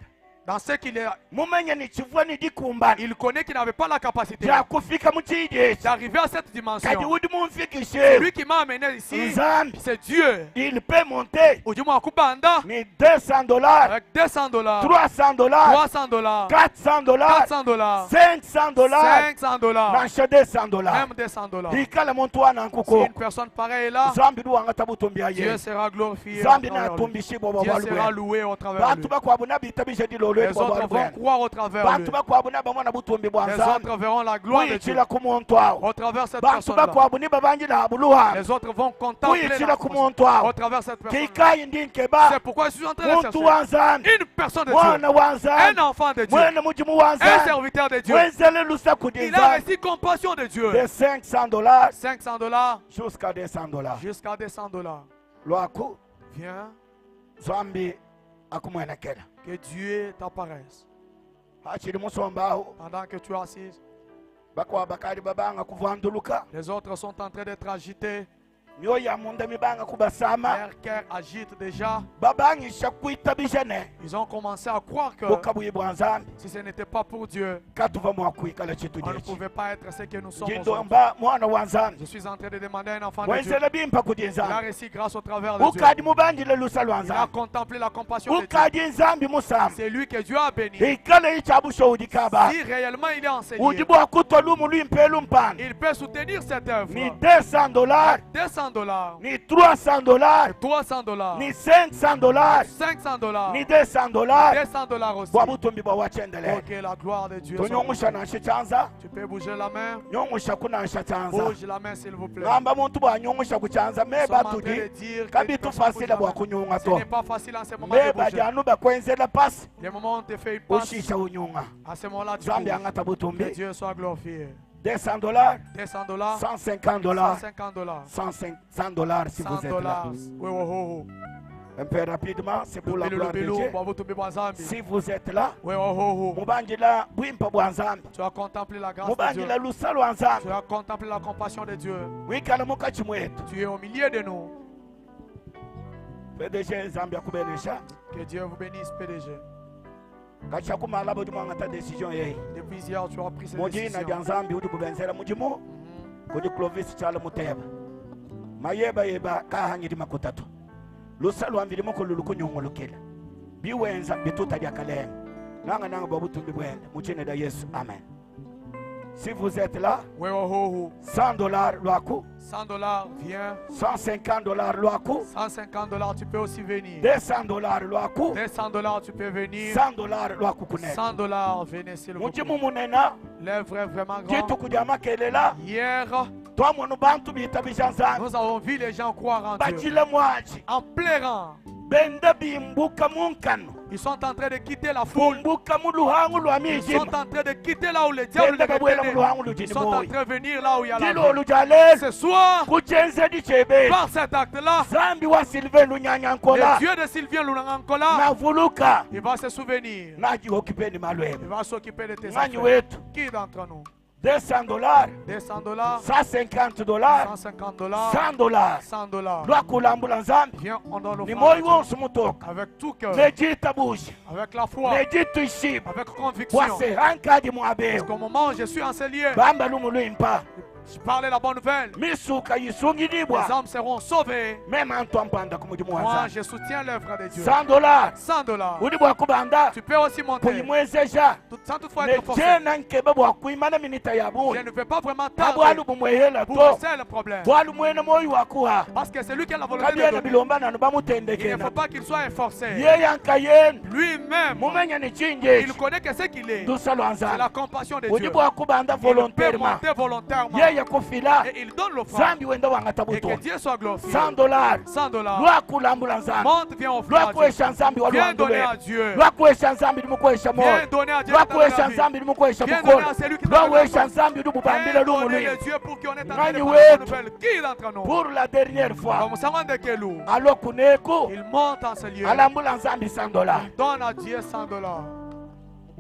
dans ce qu'il est, mumanye ni tshivua ni dikumbana il connaît qu'il n'avait pas la capacité dia kufika mu tshidi etshi d'arriver à cette kadi dimension. udi mumfikishe Lui qui m'a amené ici, Nzambi c'est Dieu. il peut monter Ou du moins, Kubanda, ni 200 dollars avec 200 dollars, 300 dollars 300 dollars, 400 dollars 400 dollars, 500 dollars 500 dollars, nansha 200 dollars même 200 dollars. ikala muntu wa nanku Si une koko personne pareille est là, Nzambi udi wangata butumbi ya Dieu yeye sera glorifié. au Nzambi travers lui. natumbishibwa bwa Dieu bwalu sera bwene loué au travers de bantu lui. bakuabu nabitabisha dilolo eli Les bwa autres bwalu vont bwene croire au travers de bantu lui. bakuabu nabamona butumbi bwa Les Nzambi autres verront la gloire de Dieu kuyitshila ku muntu awo au travers de cette bantu personne-là. bakuabu nibabangila abuluhanga Les autres vont contempler la kuyitshila ku muntu awo au travers de cette personne. kikayi ndi nkeba C'est pourquoi je suis en train de muntu chercher wa Nzambi une personne de mwana Dieu, wa un Nzambi enfant de Dieu, mwene mudimu wa un Nzambi serviteur de Dieu. mwenzele lusa kudi Il a Nzambi reçu compassion de Dieu. de 500 dollars 500 dollars jusqu'à 200 dollars jusqu'à 200 dollars. lwaku Viens, Nzambi akumwenekela que Dieu t'apparaisse. hachili musomba awo Pendant que tu es assise, bakuwa bakali babanga kuvanduluka les autres sont en train d'être agités. mioyo ya munda mibanga kubasama Leur cœur agite déjà. babangisha kuitabisha ne Ils ont commencé à croire que bukabuyi bwa Nzambi si ce n'était pas pour Dieu, katuva mwakuikala tshitu on ne dietshi pouvait pas être ce que nous sommes aujourd'hui. ndindomba mwana wa Nzambi Je suis en train de demander à un enfant de Dieu. wenzela bimpa kudi Il a Nzambi reçu grâce au travers de Dieu. ukadi mubandile lusa lwa Il a Nzambi contemplé la compassion de Dieu. ukadi Nzambi musamba C'est lui que Dieu a béni. ikala ichabusha udi kaba Si réellement il est enseigné, udi bwa kutwa lumu luimpe lumpanda il peut soutenir cette œuvre. ni 200 dollars 200 dollars, ni 300 dollars 300 dollars, ni 500 dollars 500 dollars, ni 200 dollars 200 dollars aussi. bwa butumbi bwa wachendelele Ok, la gloire de Dieu. soit tonyongusha nansha chanza Tu peux bouger la main. nyongusha kunansha chanza Bouge la main, s'il vous plaît. ngamba muntu bwa nyongusha kuchanza Nous me sommes en train de batudi dire que kabitu personne bouge fasila la bwa main. kunyunga Ce to n'est pas facile en ce moment de me bouger. bajanu bakwenzela pasi Les moments où on te fait une passe, ushisha unyunga à ce moment-là, tu Nzambi bouges. angata Que butumbi Dieu soit glorifié. 200 dollars 200 dollars, 150 dollars 150 dollars, 100 dollars si 100 vous êtes là dollars. Oui, oui, oui, oui. Un peu rapidement, c'est pour la Lubilu, gloire de lubilu, Dieu. bua butumbi bua Nzambi. Si vous êtes là, Wewe hoho. mubandila bwimpa bwa Nzambi. Tu as contemplé la grâce de Dieu. Mubandila lusa lwa Nzambi. Tu as contemplé la compassion de Dieu. Wikala mukachi mwetu. Tu es au milieu de nous. PDG Nzambi akubenesha. Que Dieu vous bénisse, PDG. Kacha kumala bodi mwangata decision yeyi. Depuis hier, tu as pris cette Mudina décision. dia Nzambi udi kubenzela mudimu. Kudi Clovis Chala Muteba. Mayeba yeba kahangiri makutatu. Lusa lwa mvili mukulu lukunyungulukila. Biwenza bituta dia kalenga. Nanga nanga bwa butumbi bwende. Muchine da Yesu. Amen. Si vous êtes là, Wewe hoho. $100 lwaku. $100, viens. $150 lwaku. $150, tu peux aussi venir. $200 lwaku. $200, tu peux venir. $100 lwaku kunene. $100, venez s'il vous plaît. Mudimu munena. L'œuvre est vraiment grande. Dituku dia makelela. Hier, Twamona bantu bitabisha Nzambi. nous avons vu les gens croire en Dieu. Bajila mwaji. En pleurant. Benda bimbuka munkano. Ils sont en train de quitter la foule. Bumbuka mu luhangu lwa Ils mijima. sont en train de quitter là où le diable Benda les babwela mu retenait. luhangu Ils lujini sont en moyi. train de venir là où il y a la Dilolo vie. dia lelo. Ce soir, Kuchenzedi chebe. par cet acte-là, Nzambi wa Sylvain Lunyanyankola. le Dieu de Sylvain Lunangankola, Navuluka. il va se souvenir. Naji okipeni malwebe. Il va s'occuper de tes Nganyi affaires. wetu. Qui d'entre nous? $200. $200. $150. $150. $100. $100. Lwakulambula Nzambi. Viens, on donne Ni l'offrande moyo à Dieu. wonse mutoka. Avec tout cœur. Nejitabusha. Avec la foi. Nejituishiba. Avec conviction. Wasehankadi mwabeo. Parce qu'au moment où je suis en ce lieu, Bamba lumu luimpa. je parlais la bonne nouvelle. Misuka yisungilibwa. Les âmes seront sauvées. Meme antu ampanda ku mudimu wa Moi, Nzambi. je soutiens l'œuvre de Dieu. $100. $100. Udi bwa kubanda. Tu peux aussi monter. Kuyimwezesha. Sans toutefois être forcé. Nechena nkebe bwa kuimana minita ya Je bungi. ne vais pas vraiment tarder Kabwalu bumwehela pour to. c'est le problème. Bwalu mwene moyo wakuha. Parce que c'est lui qui a la volonté de Kabyena donner. bilomba nanu Il ne bamutendekena. faut pas qu'il soit forcé. Yeye ankayeni. Lui-même, Mumenya ni chinje. il connaît que ce qu'il est. Ndusa lwa C'est Nzambi. la compassion de Udi Dieu. bwa kubanda Il peut volontairement. monter volontairement. Yeye kufila. Et il donne l'offrande. Nzambi wenda wangata Et que buto. Dieu soit glorifié. $100. $100. Lwakulambula Nzambi. Monte, viens offrir à Dieu. Lwakuesha Nzambi wa Viens luhandu donner à lwenu. Dieu. Lwakuesha Nzambi limukwesha Viens moyo. donner à Dieu. Lwakuesha Nzambi limukwesha Viens mukolo. donner à celui qui t'a donné la Lwakuesha force. Nzambi libubambila Viens lumu donner lwenu. le Dieu pour qu'on ait en train de Nganyi parler la bonne wetu. nouvelle. Qui d'entre nous? Pour la dernière fois. Comme ça, on Kelu. Alo kuneku. Il monte en ce lieu. Alambula Nzambi $100. Il donne à Dieu $100.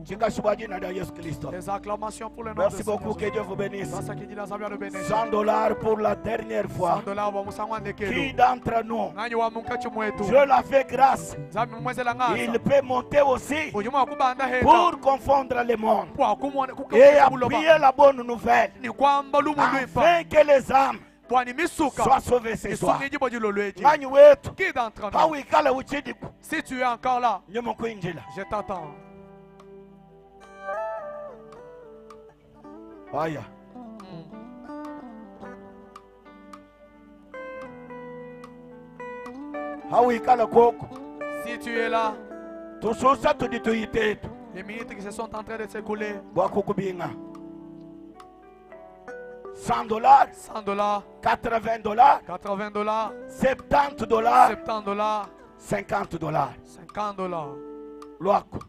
Chikashibwa jina la Yesu Kristo. Les acclamations pour le nom Merci de beaucoup, Seigneur que Dieu vous bénisse. Jésus. Grâce à qui dit l'Assemblée de bénisse. $100 pour la dernière fois. $100 wa musango Qui ndekelu. d'entre nous, Nganyi wa munkachi mwetu. Dieu l'a fait grâce, Nzambi mwezela ngasa. il peut monter aussi Ujuma wa kubanda heta. pour confondre le monde Kwa kumwona et kukumbuka buloba. appuyer la bonne nouvelle Ni kwamba lumu lwimpa. afin que les âmes Bwani misuka. soient sauvées ce soir. Isungi jibo jilolweji. Nganyi wetu, Qui d'entre nous? pawikala uchidiku Si tu es encore là, nyuma kuinjila. je t'attends. Haya. Hawikala koko. Si tu es là, Tususa tudi tuyitetu. les minutes qui se sont en train de s'écouler, Bwakukubinga. $100, $100, $80, $80, $70, $70, $50. $50. Lwako.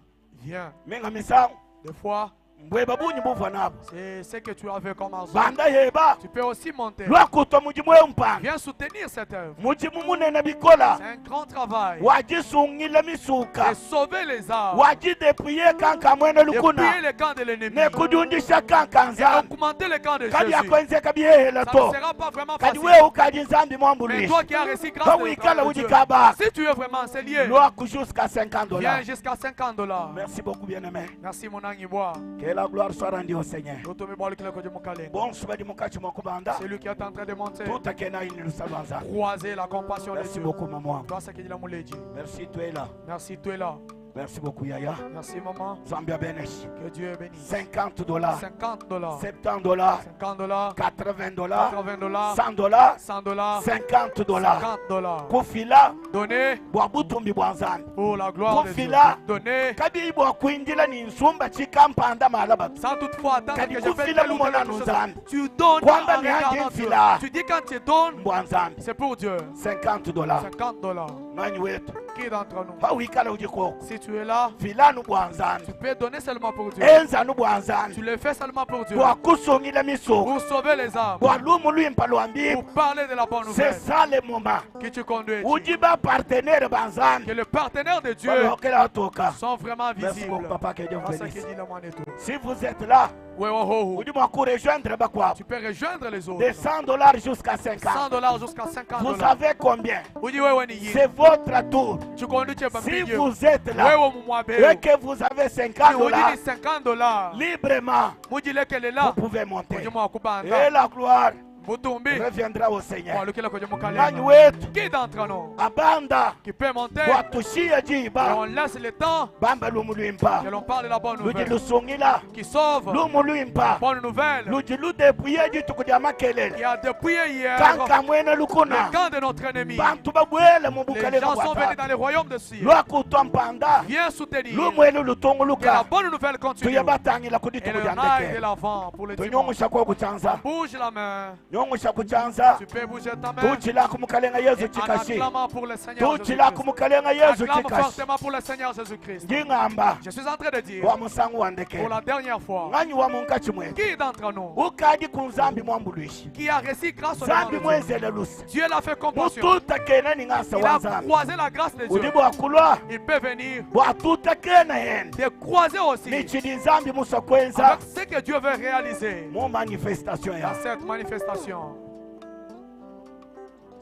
Viens. Minga misango. Des fois, Mbweba bunyi buva nabo. c'est ce que tu avais comme argent. Banda yeba. Tu peux aussi monter. Lwakuto mujimu wempanga. Viens soutenir cette œuvre. Mujimu munene bikola. C'est un grand travail. Wajisungile misuka. De sauver les âmes. Wajidepuye kanka mwene De lukuna. prier le camp de l'ennemi. Nekudundisha kanka Et nzambi. augmenter le camp de Kadi Jésus. yakwenzeka bihehela Ça to. ne sera pas vraiment Kadi facile. wewe ukadi nzambi Mais mwambulisha. toi qui as reçu grâce de Kawikala de Dieu, ujikaba. si tu es vraiment lieu, Lwaku jusqu'à $50. viens jusqu'à $50. Merci beaucoup bien-aimé. Merci mon angi bois. Que la gloire soit rendue au Seigneur. Celui Bon soir du mukachi mwakubanda. qui est en train de monter, Tutakena ini lusalwa nzambi. croiser la compassion de Merci Dieu. beaucoup maman. Grâce à qui dit la mouledji. Merci tu es là. Merci, tu es là. Merci beaucoup Yaya. Merci maman. Zambia bénisse. Que Dieu bénisse. $50, $50, $70, $50, $80, $80, $100, $100, $50. $50. Kufila Donnez bwa butumbi bwa Nzambi. pour la gloire de Dieu. Kufila Donnez kabi bwa kuindila ni nsumba chikampanda malaba. sans toutefois attendre Kadi que je fasse kufila telle ou telle mumona autre chose. Nzambi. Tu donnes Kwamba en ni handi regardant Dieu. mfila. Tu dis quand tu donnes, Bwa Nzambi. c'est pour Dieu. $50. $50. Nganyi wetu. Qui d'entre nous? Hawikala ujikoko. Si tu Tu es là. Fila anu bua Nzambi. Tu peux donner seulement pour Dieu. Enza anu bua Nzambi. Tu le fais seulement pour Dieu. Bua kusungila misoko. Pour sauver les âmes. Bua lumu luimpa lua Bible. Pour parler de la bonne C'est nouvelle. ça le moment. Que tu conduis. Udi ba partenaire ba Nzambi. Que les partenaires de Dieu Balokela toka. sont vraiment Merci visibles. beaucoup papa, que Dieu vous Grâce à bénisse. qui dit le monde et tout. Si vous êtes là, Ouais, ouais, oh, oh. udi mua kurejoindre bakuabo. Tu peux rejoindre les autres. De 100 dollars jusqu'à 50. 100 dollars jusqu'à 50 Vous dollars. avez combien? Udi wewe ni yini? C'est votre tour. Tu conduis tu es Si vous êtes là Wewe mumwabe. et que vous avez 50 Udi dollars, ni 50 dollars. librement, Mujilekelela. vous pouvez monter. Udi mua kubanda. Et la gloire Butumbi. reviendra au Seigneur. Walukila kwenye Nani mukalenge. wetu Qui d'entre nous abanda qui peut monter bwatushia et jiba on laisse le temps bamba lumu luimpa que l'on parle de la bonne ludi nouvelle lusungila qui sauve lumu luimpa bonne nouvelle ludi ludepuye dituku dia makelele qui a dépouillé hier kanka mwene le lukuna camp de notre ennemi. bantu babwele mu Les bukalenge gens bwa sont venus Tata. dans le royaume de cieux. lwakutwa mpanda Viens soutenir lumu elu que la lutunguluka bonne nouvelle continue. tuye batangila ku Et dituku le dia rail de ndekelo l'avant pour le dimanche. tunyungusha kwa kuchanza Bouge la main. nyungusha kuchanza Tu peux bouger ta main. tuchila ku mukalenga Yesu En chikashi acclamant pour le Seigneur tuchila ku Jésus-Christ. mukalenga Yesu Acclame chikashi fortement pour le Seigneur Jésus-Christ. ndingamba Je suis en train de dire wa musangu wa pour ndekelo la dernière fois, nganyi wa munkachi mwetu qui d'entre nous ukadi ku nzambi mwambuluishi qui a reçu grâce au nom nzambi de Dieu, mwenzele lusa Dieu l'a fait compassion. mututa kena ni ngasa Il wa a nzambi croisé la grâce de udi Dieu. bwakulwa Il peut venir bwatuta kena yende de croiser aussi nichidi nzambi musa kwenza avec ce que Dieu veut réaliser mu manifestation dans ya cette manifestation.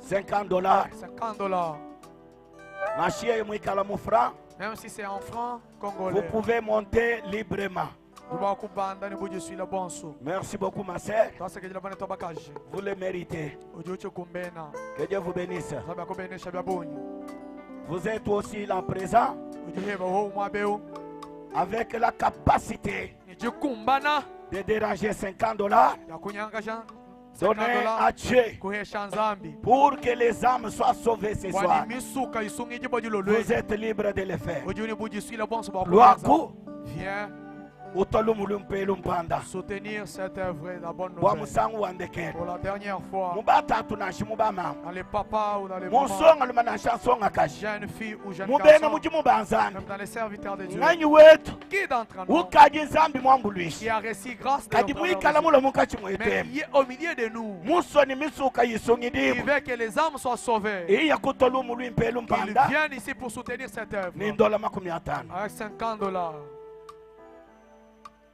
50 dollars 50 dollars. nashiye mwikala mu franc Même si c'est en francs vous congolais. pouvez monter librement. Duba kubanda ni buji suila bonso. Merci beaucoup ma sœur, Twasekejela bana twabakaji. vous le méritez. Ujuche kumbena. Que Dieu vous bénisse. Nzambe akubenesha bya bunyi. Vous êtes aussi là présent Ujiheba ho mwabeu. avec la capacité Nijikumbana de déranger 50 dollars ya kunyangasha 50 donner dollars à Dieu kuhesha Nzambi. pour que les âmes soient sauvées ce soir. Bwani misuka isungi jibo Vous jilolwe. êtes libre de le faire. Ujuni buji suila bonso ba kubanza. Lwaku Viens utolumulumpelu mpanda soutenir cette œuvre, la bonne bwa nouvelle. musangu wa ndekelo Pour la dernière fois, mubatatu nashi mubamama dans les papas ou dans les mamans, munsonga luma nashi ansonga kashi jeune fille ou jeune mubena garçon, muji mubanzambi même dans les serviteurs de Dieu. nganyi wetu Qui d'entre nous ukadi nzambi mwambuluishi qui a reçu grâce de kadi notre mwikala Dieu, mulo munkachi mais mwetemu qui est au milieu de nous, musoni misuka qui yisungidibwa veut que les âmes soient sauvées, iya kutolumu lwimpelu qu'ils mpanda viennent ici pour soutenir cette œuvre ni ndola makumi atano avec 50 dollars.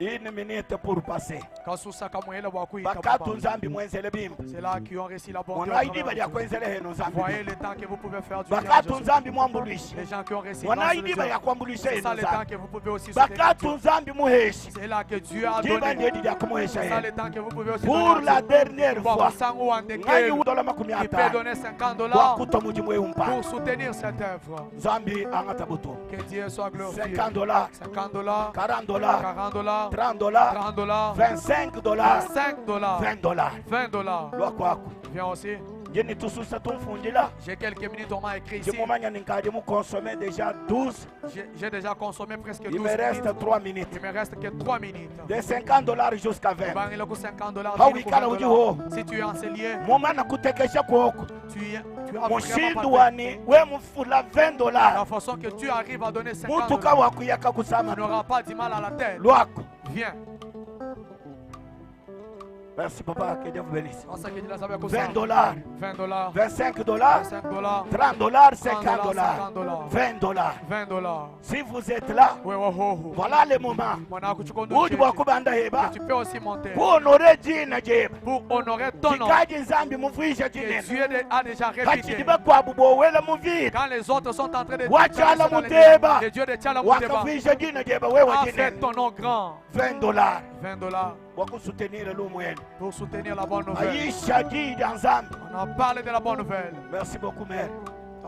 Une minute pour passer Kasusa kamuhela bwa kuita bakatu papa. nzambi mwenzele bimba C'est là qui ont reçu la bonté. au mona travers idiba de lya Dieu. kwenzele heno nzambi Voyez bimba. le temps que vous pouvez faire du bien à bakatu Jésus. nzambi mwambuluishi Les gens qui ont reçu mona grâce de idiba Dieu. lya kwambuluisha C'est heno ça le temps nzambi que vous pouvez aussi soutenir bakatu Dieu. nzambi muheshi C'est là que Dieu a diba donné. ndedi lya kumuhesha C'est ça heno le temps que vous pouvez aussi pour donner à la Dieu. dernière Bon, fois musango wa nganyi ndekelo udola makumi qui peut atano donner 50 dollars bwakuta muji mwe pour umpanda soutenir cette œuvre. nzambi angata butumba Que Dieu soit glorifié. 50 dollars 50 dollars, 40 dollars 40 dollars, 30 dollars 30 dollars, 25 dollars 5 dollars, 20 dollars 20 dollars. lwakwako Viens aussi. ngeni tususa tumfundila J'ai quelques minutes, on m'a écrit ici. ndimumanya ninkadi mukonsome déjà 12 J'ai déjà consommé presque il 12 me reste minutes. 3 minutes Il me reste que 3 minutes. de 50 dollars jusqu'à 20 Bangila ku 50 dollars. Hawikala 20 uji ho. dollars. Si tu es enseigné, mumana kutekesha kwoko tu as vraiment mushindu pas wani we mufula 20 La dollars façon que tu arrives à donner 50 mutuka dollars, wakuyaka tu kusama n'auras pas du mal à la tête. lwako Viens. merci papa, que Dieu vous bénisse. 20 dollars. 20 dollars. 25 dollars. 25 dollars. 30 dollars, 50 dollars. 50 dollars. 20 dollars. 20 dollars. Si vous êtes là, voilà le moment. Udi bwa kubanda heba. Tu peux aussi monter. Pour honorer jina jeba. Pour honorer ton nom. Chikaji nzambi muvuyisha Que jinene. Dieu a déjà répété. Kachidi bakwabu bowela muvita. Quand les autres sont en train de Wachala dans les- muteba. le Dieu de Tchala Muteba Wakavuyisha jina jeba wewe a fait jinene. ton nom grand. 20 dollars. 20 dollars. Wakusutenir lumwene. Pour soutenir la bonne nouvelle. Aisha jida nzambi. On a parlé de la bonne nouvelle. Merci beaucoup mère.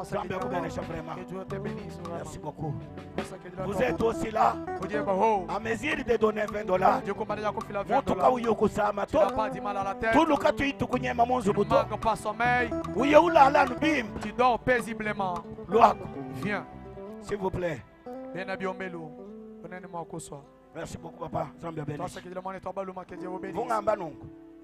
Nzambi akubenesha vraiment. Que Dieu te bénisse. vraiment. Merci beaucoup. Vous êtes aussi là à mesure de donner 20 dollars. Dieu combat déjà confie la 20 Mutuka dollars. uyo kusama Tu to. n'as pas du mal à la tête. Tuluka tuitukunyema munzu Tu ne manques pas sommeil. Uye ulala lubimba. Tu dors paisiblement. Lwako. Viens. S'il vous plaît. Bena biombelu. Donnez-moi quoi. Merci beaucoup papa. Nzambi Toi, abeneshe. ce qui demande toi, Baluma, que Dieu vous bénisse. Vungamba nungu.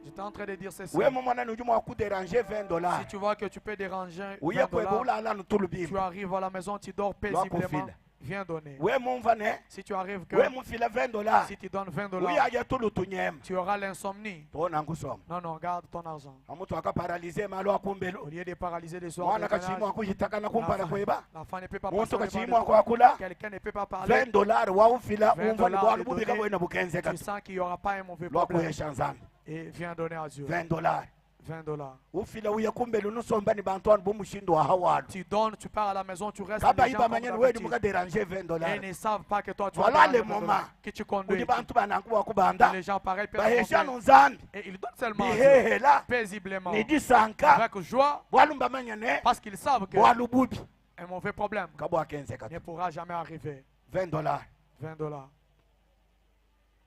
J'étais en train de dire ceci. We mumwana nuju mwakuderange 20 dollars. Si tu vois que tu peux déranger Uye 20 kweba dollars, ulala tu nutulubimba. arrives à la maison, tu dors paisiblement. Lwako fila. Viens donner. We mumva ne Si tu arrives que we mufila 20 dollars si tu donnes 20 dollars, uyaja tulu tunyema tu auras l'insomnie. tona nkusoma Non, non, garde ton argent. amutu akaparalize malo Au akumbelu lieu de paralyser les soirs, mwana de ménage, kachimwa akuhitakana kumpala kweba l'enfant ne peut pas muntu passer devant kachimwa le- kwakula Quelqu'un ne peut pas parler. 20 dollars waufila 20 umva ni dollars bwalu de bubika donner, bwena bukenzeka Tu sens qu'il n'y aura pas un mauvais problème. lwakuhesha nzambi Et viens donner à Dieu. 20 dollars 20 dollars. ufila uya kumbelu nusomba ni bantu anu bumushindu wahawalu Tu donnes, tu pars à la maison, tu restes. kaba les gens comme ibamanyeni wedi d'habitude. mukaderange 20 Et dollars ils ne savent pas que toi tu as Voilà dérangé le 20 dollars, moment que tu conduis. udi bantu bananku bakubanda Et les gens pareil peuvent bahesha monter. nzambi Et ils donnent seulement à Dieu, bihehela paisiblement, ni disanka avec joie, bwalu mbamanyene parce qu'ils savent que bwalu bubi un mauvais problème kabwakenzeka ne pourra jamais arriver. 20 dollars 20 dollars.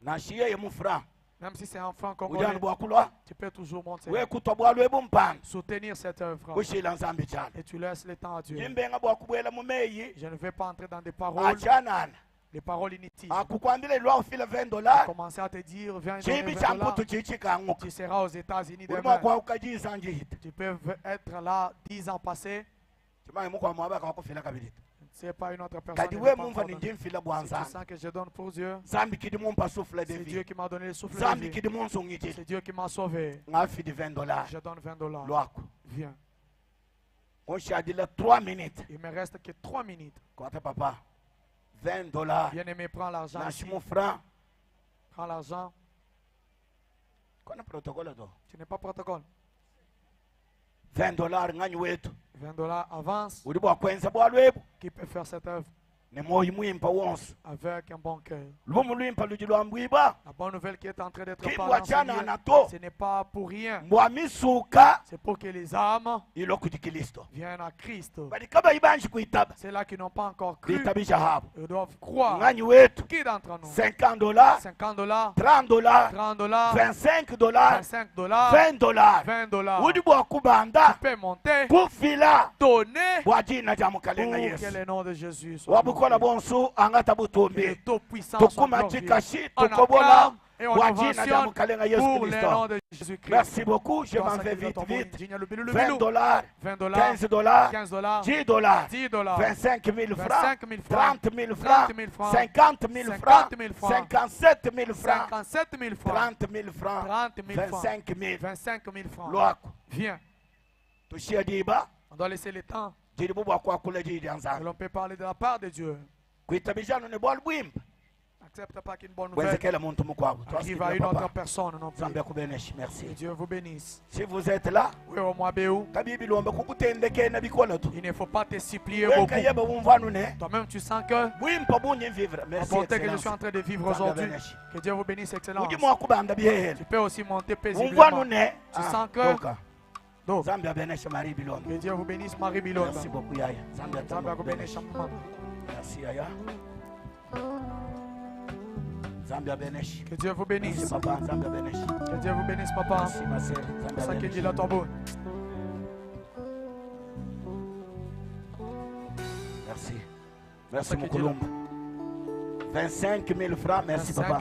nashiye mu franc Même si c'est un franc ujani congolais, bwakulwa tu peux toujours monter, wekutwa bwalu ebumpanga soutenir cette œuvre. kushila nzambi cyane Et tu laisses le temps à Dieu. imbenga bwakubwela mumeyi Je ne vais pas entrer dans des paroles, achanana des paroles inutiles. akukwambile lwa ufila 20 dollars Commencer à te dire, viens donner chibi 20 cha dollars. mputu chichikanguka Tu seras aux États-Unis ulimo demain. kwaukajiza njihita Tu peux être là 10 ans passés. chimaye mukwamwa bakawakufila kabili C'est pas une autre personne. kadi ne we peut pas mumva encore donner. ninjimfila bwa Si tu nzambi sens que je donne pour Dieu, nzambi kidi mumpa souffle de c'est Dieu vie qui m'a donné le souffle de nzambi vie. kidi munsungikile C'est Dieu qui m'a sauvé. ngafidi 20 dollars Je donne 20 dollars. lwako Viens. unshadila 3 minutes Il me reste que 3 minutes. kwata papa 20 dollars Bien-aimé, prends l'argent. ici. nashimu franc Prends l'argent. kona protocole to Tu n'es pas protocole. 20 dollars nganyi wetu 20 dollars avance. uli bwakwenza bwalwebu Qui peut faire cette œuvre ni moyi mwimpa wonso avec un bon cœur. lumu lwimpa luji lwambwibwa La bonne nouvelle qui est en train d'être Kibwa parlée en ce chanana lieu, to. ce n'est pas pour rien. mbwa misuka C'est pour que les âmes ilo kudi kristo viennent à Christ. bali kaba ibanji kuitaba C'est là qui n'ont pas encore cru. bitabisha habo Ils doivent croire. nganyi wetu Qui d'entre nous 50 dollars 50 dollars, 30 dollars 30 dollars, 25 dollars 25 dollars, 20 dollars 20 dollars. udi bwakubanda Tu peux monter, kufila donner bwa jina lya pour mukalenga que yesu le nom de Jésus soit wabukola glorifié. bonsu angata Que le butumbi Tout-Puissant soit tukuma glorifié. chikashi On tukobola acclame et on bwa jina lya ovationne mukalenga yesu pour le nom kristo de Jésus-Christ. merci beaucoup je Dans m'en sa vais gueule, vite ton vite bon, le bilou, le 20 bilou. dollars 20 dollars, 15 dollars 15 dollars, 10 dollars 10 dollars, 25 000 francs 25 000 francs, 30 000 francs 30 000 francs, 50 000 francs 50 000 francs, 57 000 francs 57 000 francs, 30 000 francs 30 000 francs, 25 000 25 000 francs. lwako Viens, tushiye diba on doit laisser le temps. jili bubwakwakula jili lya Et nzambi l'on peut parler de la part de Dieu. kuitabishano ni bwalu bwimpa N'accepte pas qu'une bonne nouvelle bwenzekela muntu mukwabo arrive à une autre personne non plus. nzambi akubeneshi Que merci Dieu vous bénisse. si vous êtes là Oui, au mois Béou, kabibi lombe kukutendekena bikola tu il ne faut pas te supplier beaucoup. wekayeba bumvanu ne Toi-même, tu sens que bwimpa bunye vivre la merci bonté que je excellence suis en train de vivre Nzambi aujourd'hui, abeneshi. que Dieu vous bénisse, excellence. udi mwakubanda bihehela Tu peux aussi monter bumvanu paisiblement. ne Tu sens que- doka. Donc, nzambi abeneshe marie bilombe que Dieu vous bénisse, Marie Bilonda. merci beaucoup yaya nzambi Nzambi atamba akubenesha, kubenesha mama. merci yaya nzambi abeneshe Que Dieu vous merci bénisse. papa nzambi abeneshe Que Dieu vous bénisse, papa. merci ma sœur nzambi Ça qui abeneshe dit la tombeau. merci merci Ça qui dit mukulumba 25 000 francs merci 25 papa.